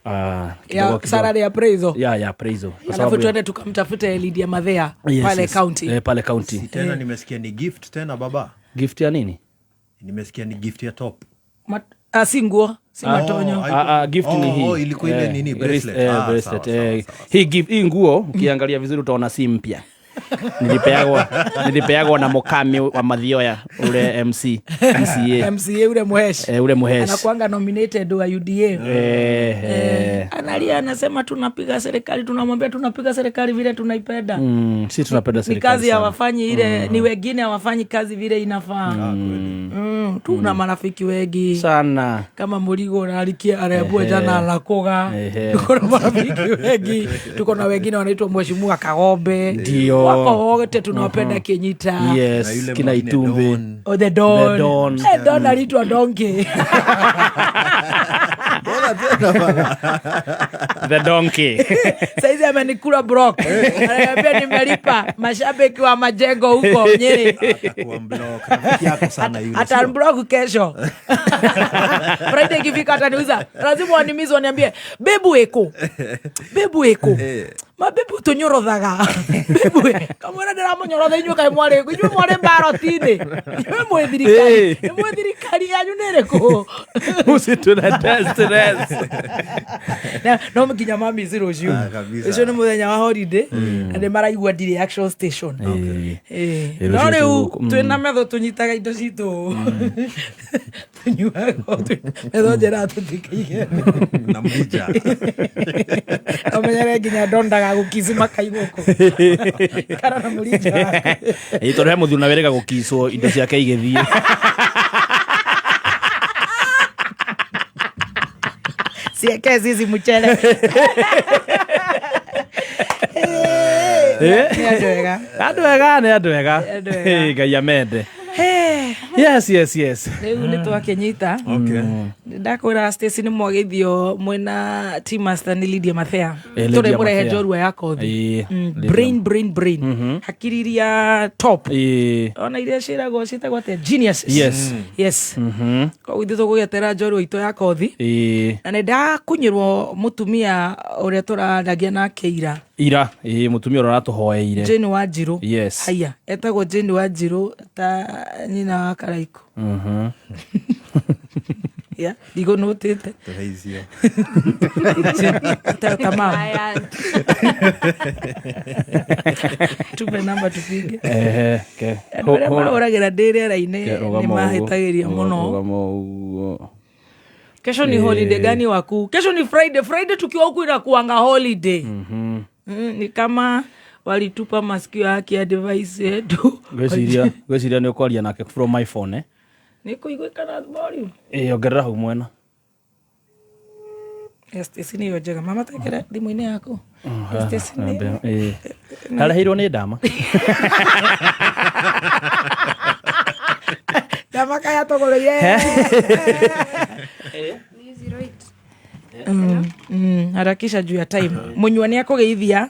Speaker 6: Ya
Speaker 7: Kidogo.
Speaker 6: salary appraisal.
Speaker 7: Ya appraisal. Kwa
Speaker 6: Alafu
Speaker 7: sababu
Speaker 6: tuende tukamtafute Lydia Madhea
Speaker 7: Yes,
Speaker 6: pale
Speaker 7: yes.
Speaker 6: county.
Speaker 7: Pale county.
Speaker 16: Tena nimesikia ni gift tena baba.
Speaker 7: Gift ya nini?
Speaker 16: Nimesikia ni gift ya top.
Speaker 6: Si nguo, si matonyo.
Speaker 7: Gift ni hii.
Speaker 16: Oh, ilikuwa ile nini, bracelet.
Speaker 7: Bracelet,
Speaker 16: Sawa,
Speaker 7: Hii gift, hii nguo ukiangalia vizuri utaona si mpya. Nilipeagwa na mokami wa Mathioya ule MC, MCA.
Speaker 6: MCA ule muhesh.
Speaker 7: Ule muhesh.
Speaker 6: Anakuanga nominated wa UDA. Analia anasema tunapiga serikali, tunamwambia tunapiga serikali vile tunaipenda.
Speaker 7: Sisi tunapenda
Speaker 6: Ni
Speaker 7: serikali
Speaker 6: kazi
Speaker 7: sana.
Speaker 6: hawafanyi ile, ni wengine hawafanyi kazi vile inafaa. Tuna marafiki wengi
Speaker 7: sana.
Speaker 6: Kama Murigo na Alikia arembwe jana anakoga. Tuko na marafiki wengi. Tuko na wengine wanaitwa Mheshimiwa Kagombe.
Speaker 7: Ndio.
Speaker 6: Wako wote tunawapenda Kenyita.
Speaker 7: Yes,
Speaker 16: Na yule
Speaker 7: kina
Speaker 16: mwingine
Speaker 7: Itumbi.
Speaker 16: Don.
Speaker 6: Oh, the Don.
Speaker 7: The Don.
Speaker 6: Don aliitwa Donkey.
Speaker 7: The donkey.
Speaker 6: Saizi amenikula block. Ananiambia nimelipa mashabiki wa majengo huko Nyeri.
Speaker 16: Atakuwa block. Rafiki yako sana yule.
Speaker 6: Ata unblock kesho. Friday ikifika ataniuza. Lazima wanimize waniambie, "Bebu eko. Bebu eko." Mabebu tunyorothaga. Bebu kamwira ndĩramũnyorotha inyuĩ kaĩ mwarĩ inyuĩ mwarĩ mbaroti-inĩ. Inyuĩ mwĩ thirikari. Mwĩ thirikari yanyu nĩ ĩrĩkũ?
Speaker 7: Usitulete stress.
Speaker 6: No nginya mamici rũciũ.
Speaker 16: Ah, kabisa.
Speaker 6: Ũcio nĩ mũthenya wa holiday na nĩ maraigua ndirĩ action station.
Speaker 7: Eh,
Speaker 6: No
Speaker 7: rũciũ
Speaker 6: rĩu
Speaker 7: tũgũkũ.
Speaker 6: twĩna metho tũnyitaga indo citũ. Tũnyuaga metho njĩraga tũtikaige
Speaker 1: na mrija.
Speaker 6: Ũmenyere nginya ndondaga gũkici makaigũkũ kana na mũrija waku.
Speaker 7: Ĩ, tondũ he mũthuri na wĩrĩga gũkicwo indo ciake igĩthiĩ.
Speaker 6: Cieke zizi mchele. Nĩ andũ ega.
Speaker 7: Andũ ega, nĩ andũ ega.
Speaker 6: Nĩ andũ ega.
Speaker 7: Ĩ, Ngai amende.
Speaker 6: Hey.
Speaker 7: Yes.
Speaker 6: Rĩu nĩ twakĩnyita. Ndakwĩra Stacy nĩ mwageithio mwĩna team master nĩ Lydia Mathea.
Speaker 7: Eh,
Speaker 6: Tũrĩ
Speaker 7: Lydia
Speaker 6: mũrehe
Speaker 7: Mathea.
Speaker 6: njorua ya kothi.
Speaker 7: Ĩ, Lydia.
Speaker 6: Brain, brain, brain. Hakiri iria top.
Speaker 7: Ĩ.
Speaker 6: Ona iria ciĩragwo ciĩtagwo atĩa? Geniuses.
Speaker 7: Yes.
Speaker 6: Yes. Koguo ithuĩ tũgũgĩetera njorua itũ ya kothi.
Speaker 7: Ĩ.
Speaker 6: Na nĩ ndakunyĩrwo mũtumia ũrĩa tũraragia nake ira.
Speaker 7: Ira, ĩ, mũtumia ũrĩa ũratũhoeire.
Speaker 6: Jane Wanjirũ.
Speaker 7: Yes.
Speaker 6: Haya, etagwo Jane Wanjirũ ta nyina wa Karaikũ. Yeah, ndigũnũtĩte.
Speaker 1: Tũhe icio.
Speaker 6: Ta ta mama. Tupe namba tupige.
Speaker 7: Ehe, ke.
Speaker 6: Andũ arĩa mahũragĩra ndĩ rĩera-inĩ
Speaker 7: Ke, rũgama
Speaker 6: nĩ
Speaker 7: ũguo.
Speaker 6: mahĩtagĩria mũno.
Speaker 7: Rũgama ũguo.
Speaker 6: Kesho ni holiday gani wakuu? Kesho ni Friday. Friday tukiwa huku inakuanga holiday. Ni kama walitupa masikio haki ya device yetu.
Speaker 7: Ngwĩciria nĩ ũkwaria nake from my phone, eh?
Speaker 6: Nĩ kũiguĩkana volume.
Speaker 7: Ĩ, ongerera hau mwena.
Speaker 6: Yes, Stacy nĩyo njega. Mama tekere thimũ-inĩ yaku. Stacy nĩ-
Speaker 7: Ĩ. Areheirwo nĩ ndama.
Speaker 6: Ndama kaya tũgũrĩire. Harakisha juu ya time. Mũnyua nĩ akũgeithia.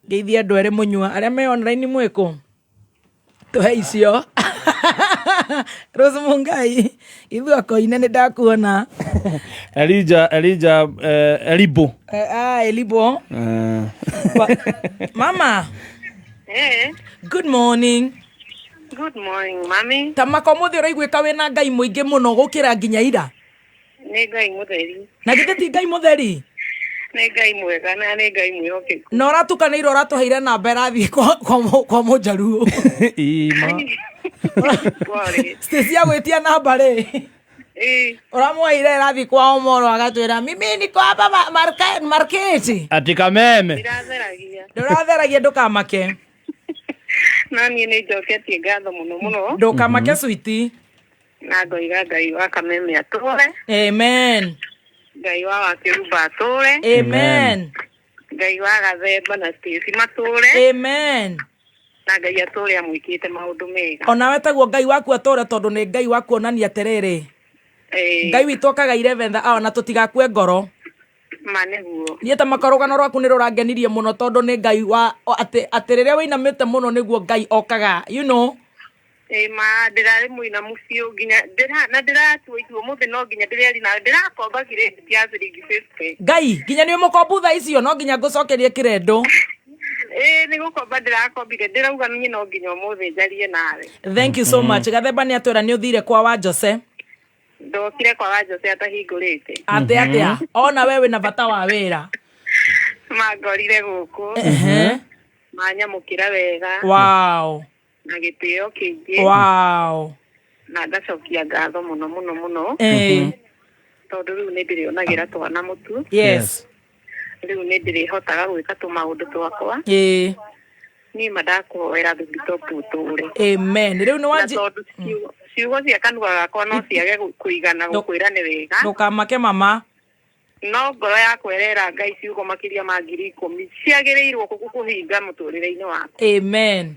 Speaker 6: Geithia andũ erĩ mũnyua. Arĩa me online mwĩkũ? Tũhe icio. Rose Mungai, ithuĩ akoine nĩ ndakuona.
Speaker 7: Elijah, Elibo.
Speaker 6: Elibo. Mama. Good morning.
Speaker 4: Good morning, mami.
Speaker 6: Ta maka ũmũthĩ ũraiguĩka wĩna Ngai mũingĩ mũno gũkĩra nginya ira.
Speaker 4: Nĩ Ngai mũtheri.
Speaker 6: Na githĩ ti Ngai mũtheri?
Speaker 4: Nĩ Ngai mwega na nĩ Ngai mwĩhokeku.
Speaker 6: Na ũratukanĩire ũratũheire namba ĩrathiĩ kwa mũnjaruo.
Speaker 7: Ima.
Speaker 4: Pole.
Speaker 6: Stacy agwĩtia namba rĩ. Ũramwoire ĩrathiĩ kwa Omoro agatwĩra mimi niko hapa marketi.
Speaker 7: Ati kameme.
Speaker 4: Ndiratheragia.
Speaker 6: Ndũratheragia ndũkamake.
Speaker 4: Na niĩ nĩ njoketie ngatho mũno mũno.
Speaker 6: Ndũkamake switi.
Speaker 4: Na ngoiga Ngai wa Kameme atũre.
Speaker 6: Amen.
Speaker 4: Ngai wa Wakĩrumba atũre.
Speaker 6: Amen.
Speaker 4: Ngai wa Gathemba na Stacy matũre.
Speaker 6: Amen.
Speaker 4: Na Ngai atũre amwĩkĩte maũndũ mega.
Speaker 6: Onawe taguo Ngai waku atũre tondũ nĩ Ngai wa kuonania atĩrĩrĩ. Ngai witũ okaga 11th hour na tũtigakue ngoro.
Speaker 4: Ma nĩguo.
Speaker 6: Niĩ ta maka rũgano rwaku nĩ rũrangenirie mũno tondũ nĩ Ngai wa atĩ rĩrĩa wĩinamĩte mũno nĩguo Ngai okaga, you know.
Speaker 4: Ĩ ma ndĩrarĩ mũinamu biũ nginya na ndĩratua itua ũmũthĩ no nginya ndĩreri nawe ndĩrakomba kirĩndĩ ya ciringi 50.
Speaker 6: Ngai nginya nĩ mũkombu thaa icio no nginya ngũcokerie kĩrendo.
Speaker 4: Ĩ nĩ gũkomba ndĩrakombire ndĩrauga niĩ no nginya ũmũthĩ njarie nawe.
Speaker 6: Thank you so much. Gathemba nĩ atwĩra nĩ ũthire kwa wa Jose.
Speaker 4: Ndokire kwa wa Jose atahingũrĩte.
Speaker 6: Atĩ atĩa? Ona we wĩna bata wa wĩra.
Speaker 4: Mangorire gũkũ. Manyamũkĩra wega.
Speaker 6: Wow.
Speaker 4: Na gĩtĩo kĩingĩ.
Speaker 6: Wow.
Speaker 4: Na ngacokia ngatho mũno mũno mũno. Tondũ rĩu nĩ ndĩrĩonagĩra twana mũtu.
Speaker 6: Yes.
Speaker 4: Rĩu nĩ ndĩrĩhotaga gwĩka tũmaũndũ twakwa. Niĩ ma ndakũhoera Bishop ũtũũre.
Speaker 6: Amen. Rĩu nĩ
Speaker 4: Na
Speaker 6: wanji
Speaker 4: tondũ ciugo cia kanua gakwa no ciage kũigana gũkwĩra nĩ wega.
Speaker 6: Ndũkamake mama.
Speaker 4: No ngoro yakwa ĩrera Ngai ciugo makĩria ma 10,000 ciagĩrĩirwo kũhinga mũtũrĩre-inĩ wakwa.
Speaker 6: Amen.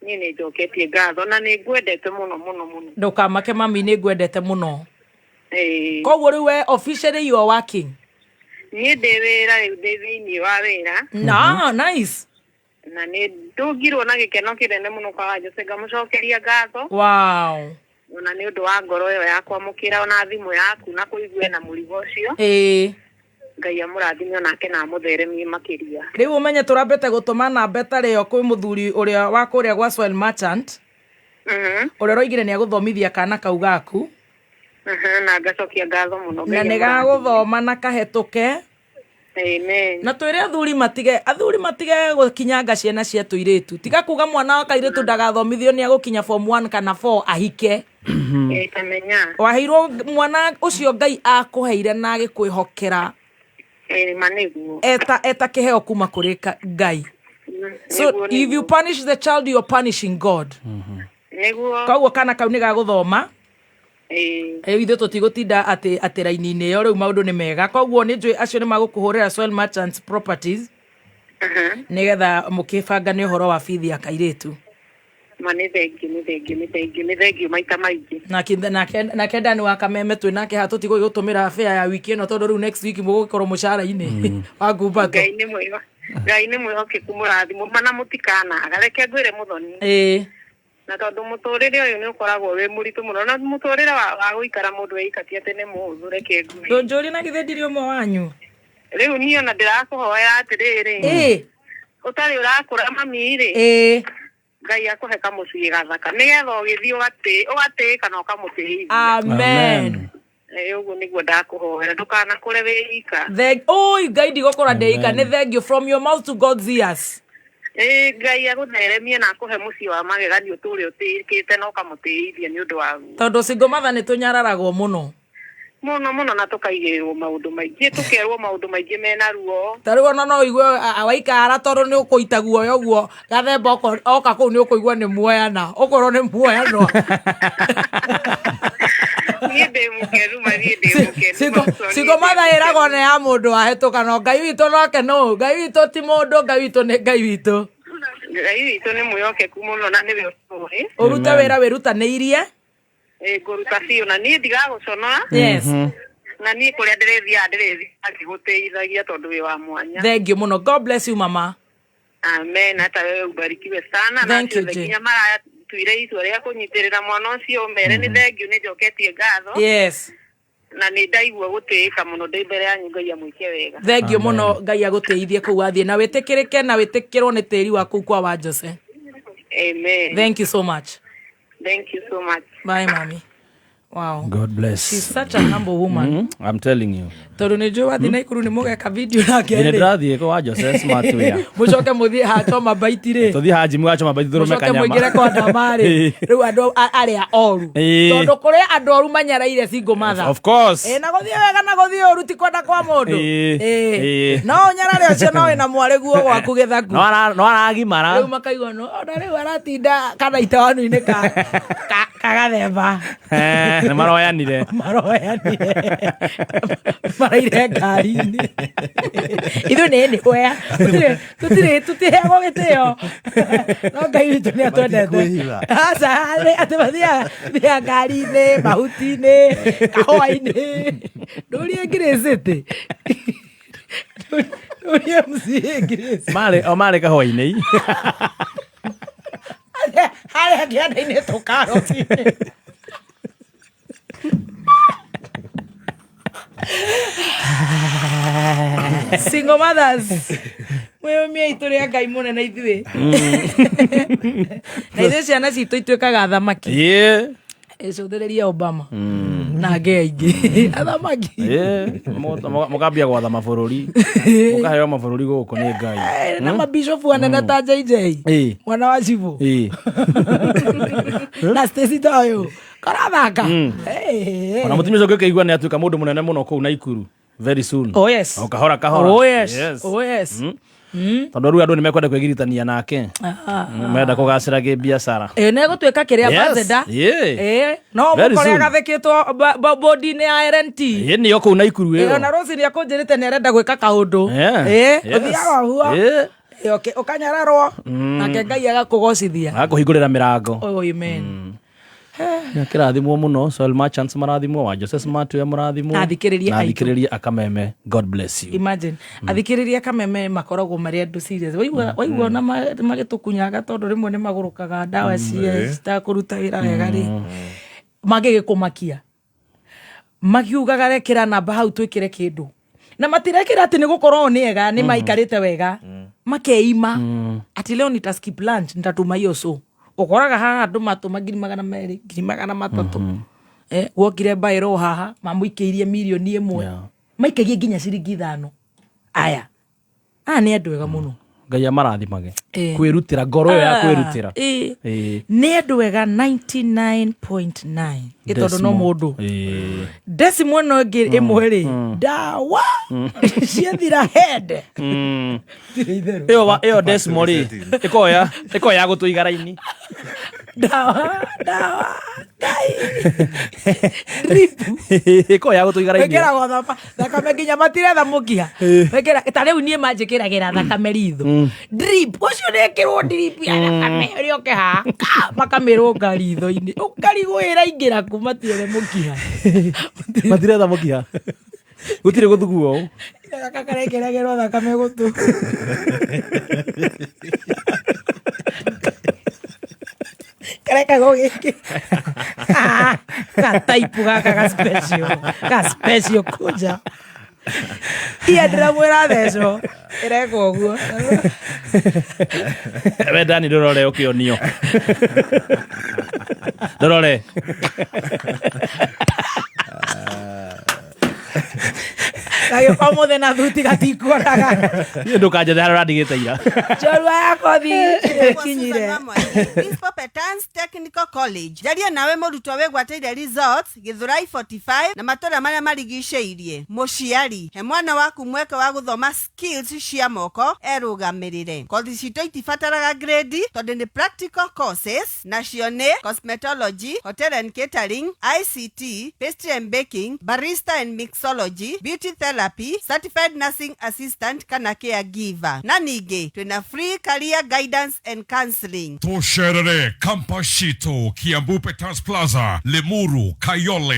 Speaker 4: Niĩ nĩ njoketie ngatho na nĩ ngwendete mũno mũno mũno.
Speaker 6: Ndũkamake mami nĩ ngwendete mũno. Koguo rĩu we officially you are working.
Speaker 4: Niĩ ndĩ wĩra rĩu ndĩ thĩiniĩ wa wĩra.
Speaker 6: Na nice.
Speaker 4: Na nĩ ndũngirwo na gĩkeno kĩnene mũno kwa Wajose ngamũcokeria ngatho.
Speaker 6: Wow.
Speaker 4: Ona nĩ ũndũ wa ngoro ĩyo ya kwamũkĩra ona thimũ yaku na kũigua na mũrigo ũcio. Ngai amũrathime onake na amũtheremie makĩria.
Speaker 6: Rĩu ũmenye tũrambĩte gũtũma namba ĩtarĩ yo kwĩ mũthuri ũrĩa wa kũrĩa gwa Soil Merchant. Ũrĩa ũroigire nĩ agũthomithia kana kau gaku.
Speaker 4: Na ngacokia ngatho mũno.
Speaker 6: Na nĩ gagũthoma na kahetũke.
Speaker 4: Amen.
Speaker 6: Na twĩre athuri matige gũkinyanga ciana cia tũirĩtu. Tiga kuga mwana wa kairĩtu ndagathomithio nĩ agũkinya form 1 kana 4 ahike.
Speaker 4: Ĩ, tamenya.
Speaker 6: Waheirwo mwana ũcio Ngai akũheire na agĩkwĩhokera.
Speaker 4: Ĩ, ma nĩguo.
Speaker 6: Eta kĩheo kuma kũrĩ Ngai. So
Speaker 4: Nĩguo,
Speaker 6: if you
Speaker 4: nĩguo.
Speaker 6: punish the child, you are punishing God.
Speaker 4: Nĩguo.
Speaker 6: Koguo kana kau nĩ gagũthoma.
Speaker 4: Ĩ.
Speaker 6: Rĩu ithuĩ tũtigũtinda atĩ atĩ raini-inĩ ĩyo, rĩu maũndũ nĩ mega. Koguo nĩ njũĩ acio nĩ magũkũhũrĩra Soil Merchants Properties nĩgetha mũkĩbangane ũhoro wa bithi ya kairĩtu.
Speaker 4: Ma nĩ thengiũ, nĩ thengiũ, nĩ thengiũ, nĩ thengiũ maita maingĩ.
Speaker 6: Nake Dani wa Kameme twĩ nake haha, tũtigũgĩgũtũmĩra fare ya wiki ĩno tondũ rĩu next week mũgũkorwo mũcara-inĩ wa ngumbato.
Speaker 4: Ngai nĩ mwĩho Ngai nĩ mwĩhokeku, mũrathimwo mana mũtikanaga. Reke ngwĩre, Mũthoni, na tondũ mũtũrĩre ũyũ nĩ ũkoragwo wĩ mũritũ mũno, na mũtũrĩre wa gũikara mũndũ eikatie atĩ nĩ mũhũthũ, reke ngwĩre.
Speaker 6: Ndũnjũrie, na githĩ ndirĩ ũmwe wanyu?
Speaker 4: Rĩu niĩ ona ndĩrakũhoera atĩrĩrĩ, ũtarĩ ũrakũra mami rĩ, Ngai akũhe kamũciĩ gathaka nĩgetha ũgĩthiĩ ũgatĩĩka na ũkamũtĩithia.
Speaker 6: Amen.
Speaker 4: Ũguo nĩguo ndakũhoera, ndũkanakũre wĩ ika.
Speaker 6: Oi Ngai, ndigũkũra ndĩ ika. Nĩ thank you from your mouth to God's ears.
Speaker 4: Ĩ, Ngai agũtheremie na akũhe mũciĩ wa magegania, ũtũre ũtĩĩkĩte na ũkamũtĩithia nĩ ũndũ waguo.
Speaker 6: Tondũ single mother nĩ tũnyararagwo mũno.
Speaker 4: Mũno mũno, na tũkaigĩrĩrwo maũndũ maingĩ, tũkerwo maũndũ maingĩ mena ruo.
Speaker 6: Ta rĩu ona no ũigue waikara tondũ nĩ ũkũita guoya ũguo gathemba oka kũu, nĩ ũkũigua nĩ muoyana, ũkorwo nĩ muoyanwa.
Speaker 4: Niĩ ndĩ mũkenu ma, niĩ ndĩ mũkenu. Mũthoni,
Speaker 6: Single
Speaker 4: ndĩ
Speaker 6: mother
Speaker 4: mũkenu.
Speaker 6: ĩragwo nĩ ya mũndũ wahĩtũka, no Ngai witũ nake nũ Ngai witũ ti mũndũ, Ngai witũ nĩ Ngai witũ.
Speaker 4: Ngai witũ nĩ mwĩhokeku mũno na nĩwe ũtũĩ.
Speaker 6: Ũrute wĩra wĩrutanĩirie.
Speaker 4: Ĩ, ngũruta biũ na niĩ ndigagũconora. Na niĩ kũrĩa ndĩrĩthiaga, ndĩrĩthiaga ngĩgũtĩithagia tondũ wĩ wa mwanya.
Speaker 6: Thank you mũno, God bless you, mama.
Speaker 4: Amen, hata wewe ubarikiwe sana. Na
Speaker 6: Thank you,
Speaker 4: acio othe
Speaker 6: Jane.
Speaker 4: nginya maratuire itua rĩa kũnyitĩrĩra mwana ũcio, mere nĩ thengiũ, nĩ njoketie ngatho. Na nĩ ndaigua gũtĩĩka mũno ndĩ mbere yanyu. Ngai amwĩke wega.
Speaker 6: Thank you mũno, Ngai agũtĩithie kũu wathiĩ na wĩtĩkĩrĩke na wĩtĩkĩrwo nĩ tĩri wa kũu kwa wa Jose.
Speaker 4: Amen.
Speaker 6: Thank you so much.
Speaker 4: Thank you so much.
Speaker 6: Bye, mami. Wow.
Speaker 7: God bless.
Speaker 6: She's such a humble woman.
Speaker 7: I'm telling you.
Speaker 6: Tondũ nĩ njũĩ wathiĩ Naikuru nĩ mũgeka video nake
Speaker 7: Nĩ
Speaker 6: rĩ.
Speaker 7: ndĩrathiĩ kwa Jose Smart Wear.
Speaker 6: Mũcoke mũthiĩ hachoma baiti rĩ.
Speaker 7: Tũthiĩ hajimu gachoma baiti tũrũme
Speaker 6: Mũcoke
Speaker 7: kanyama.
Speaker 6: mũingĩre kwa ndamarĩ rĩu andũ arĩa oru. Tondũ kũrĩ andũ oru manyaraire single mother.
Speaker 7: Of course.
Speaker 6: Ĩ, na gũthiĩ wega na gũthiĩ ũru ti kwenda kwa mũndũ. Ĩ. No ũnyarare ũcio no wĩna mwarĩ guo gwaku gĩthaku.
Speaker 7: No aragimara.
Speaker 6: Rĩu makaigua no ona rĩu aratinda kana itawanu-inĩ kagathemba.
Speaker 7: Nĩ maroyanire.
Speaker 6: Maroyanire, maraire ngari-inĩ. Ithuĩ nĩ wea tũtirĩ tũtiheagwo gĩtĩo, no Ngai witũ nĩ atwendete.
Speaker 1: Matikwĩhiga.
Speaker 6: Aca, atĩ mathiaga ngari-inĩ, mahuti-inĩ, kahũa-inĩ. Ndũrie Grace, ndũrie MCA Grace.
Speaker 7: Marĩ o marĩ kahũa-inĩ.
Speaker 6: Harĩa kĩanda-inĩ tũkaroti-inĩ. Single mothers, mwĩyũmiei, tũrĩ a Ngai mũnene ithuĩ, na ithuĩ ciana citũ ituĩkaga athamaki. Ĩcũthĩrĩrie Obama na angĩ aingĩ athamaki.
Speaker 7: Mũkambia gwatha mabũrũri, mũkaheo mabũrũri gũkũ nĩ Ngai.
Speaker 6: Na mabishopu anene ta JJ, mwana wa cibũ, na Stacy Toyo karathaka.
Speaker 7: Ona mũtumia ũcio ngĩkĩigua nĩ atuĩka mũndũ mũnene mũno kũu Naikuru very soon.
Speaker 6: Oh yes.
Speaker 7: O kahora kahora.
Speaker 6: Oh yes. Oh yes.
Speaker 7: Tondũ rĩu andũ nĩ mekwenda kwĩgiritania nake. Menda kũgacĩra kĩbiacara.
Speaker 6: Ĩ, nĩ gũtuĩka kĩrĩa ambassador. Ĩ, no
Speaker 7: Very
Speaker 6: mũkore
Speaker 7: soon.
Speaker 6: agathĩkĩtwo bodi-inĩ ya LNT.
Speaker 7: Ĩ, nĩyo kũu Naikuru
Speaker 6: Ĩ,
Speaker 7: ĩyo.
Speaker 6: ona Rose nĩ akũnjĩrĩte nĩ arenda gwĩka kaũndũ. Ĩ, ũthiaga ũguo. Ĩ, ũkanyararwo nake Ngai agakũgocithia.
Speaker 7: Agakũhingũrĩra mĩrango.
Speaker 6: Oh, amen.
Speaker 7: Kĩrathimwo mũno. Soil Merchants marathimwo, wa Jose Smart we mũrathimwo.
Speaker 6: Na athikĩrĩria
Speaker 7: na
Speaker 6: aitũ.
Speaker 7: Athikĩrĩria akameme, God bless you.
Speaker 6: Imagine, athikĩrĩria Kameme makoragwo marĩ andũ serious. Waigua ona magĩtũkunyaga tondũ rĩmwe nĩ magũrũkaga ndawa cia citakũruta wĩra wega rĩ, mangĩgĩkũmakia magiugaga rekĩra namba hau twĩkĩre kĩndũ, na matirekĩra atĩ nĩ gũkorwo nĩ ega, nĩ maikarĩte wega, makeima atĩ leo nita skip lunch, nitatuma hiyo. So ũkoraga haha andũ matũma 200,000, 300,000. Wokire mbaĩrwo haha mamũikĩirie 1,000,000, maikagie nginya ciringi 5. Aya aya nĩ andũ ega mũno.
Speaker 7: Ngai amarathimage.
Speaker 6: Ĩĩ.
Speaker 7: Kwĩrutĩra, ngoro ĩyo ya
Speaker 6: Ah,
Speaker 7: kwĩrutĩra.
Speaker 6: ĩĩ.
Speaker 7: Ĩĩ.
Speaker 6: Nĩ andũ ega 99.9 ĩ tondũ no
Speaker 7: Decimal.
Speaker 6: mũndũ
Speaker 7: Ĩĩ.
Speaker 6: decimal no ĩngĩ ĩmwe rĩ, ndawa ciathira head.
Speaker 7: Ĩyo decimal rĩ, ĩkoragwo ya gũtũiga raini.
Speaker 6: Ndawa, ndawa.
Speaker 7: Ĩkoragwo ya gũtũiga raini.
Speaker 6: Wĩkĩragwo thakame nginya matiretha mũkiha. Wĩkĩra ta rĩu niĩ manjĩkĩragĩra thakame ritho, drip ũcio nĩkĩrwo drip ya thakame ĩrĩa ũke haha makamĩrũnga ritho-inĩ, ũkarigwo ĩraingĩra kũ, matiethe mũkiha.
Speaker 7: Matiretha mũkiha, gũtirĩ gũthuguo ũũ.
Speaker 6: Gaka karekĩragĩrwo thakame gũtũ. Karekagwo gĩkĩ gataipu gaka ga special, ga special kuja iya ndĩramwĩra thecwo ĩrekwo ũguo.
Speaker 7: We Dani, ndũrore ũkĩonio, ndũrore.
Speaker 6: Gagĩũka ũmũthĩ na thuti gatikuonaga.
Speaker 7: Niĩ ndũkanjethe harĩa ũrandigĩte ira.
Speaker 6: Njorua ya kothi ĩkinyire.
Speaker 1: Principal Petans Technical College. Njarie nawe mũrutwo wĩgwatĩire results Githurai 45 na matũra marĩa marigicĩirie. Mũciari, he mwana waku mweke wa gũthoma skills cia moko erũgamĩrĩre. Kothi citũ itibataraga grade tondũ nĩ practical courses nacio nĩ cosmetology, hotel and catering, ICT, pastry and baking, barista and mixology, beauty therapy, certified nursing assistant kana caregiver. Na ningĩ twĩna free career guidance and counseling.
Speaker 3: Tũcerere campus citũ Kiambu Peters Plaza, Limuru, Kayole.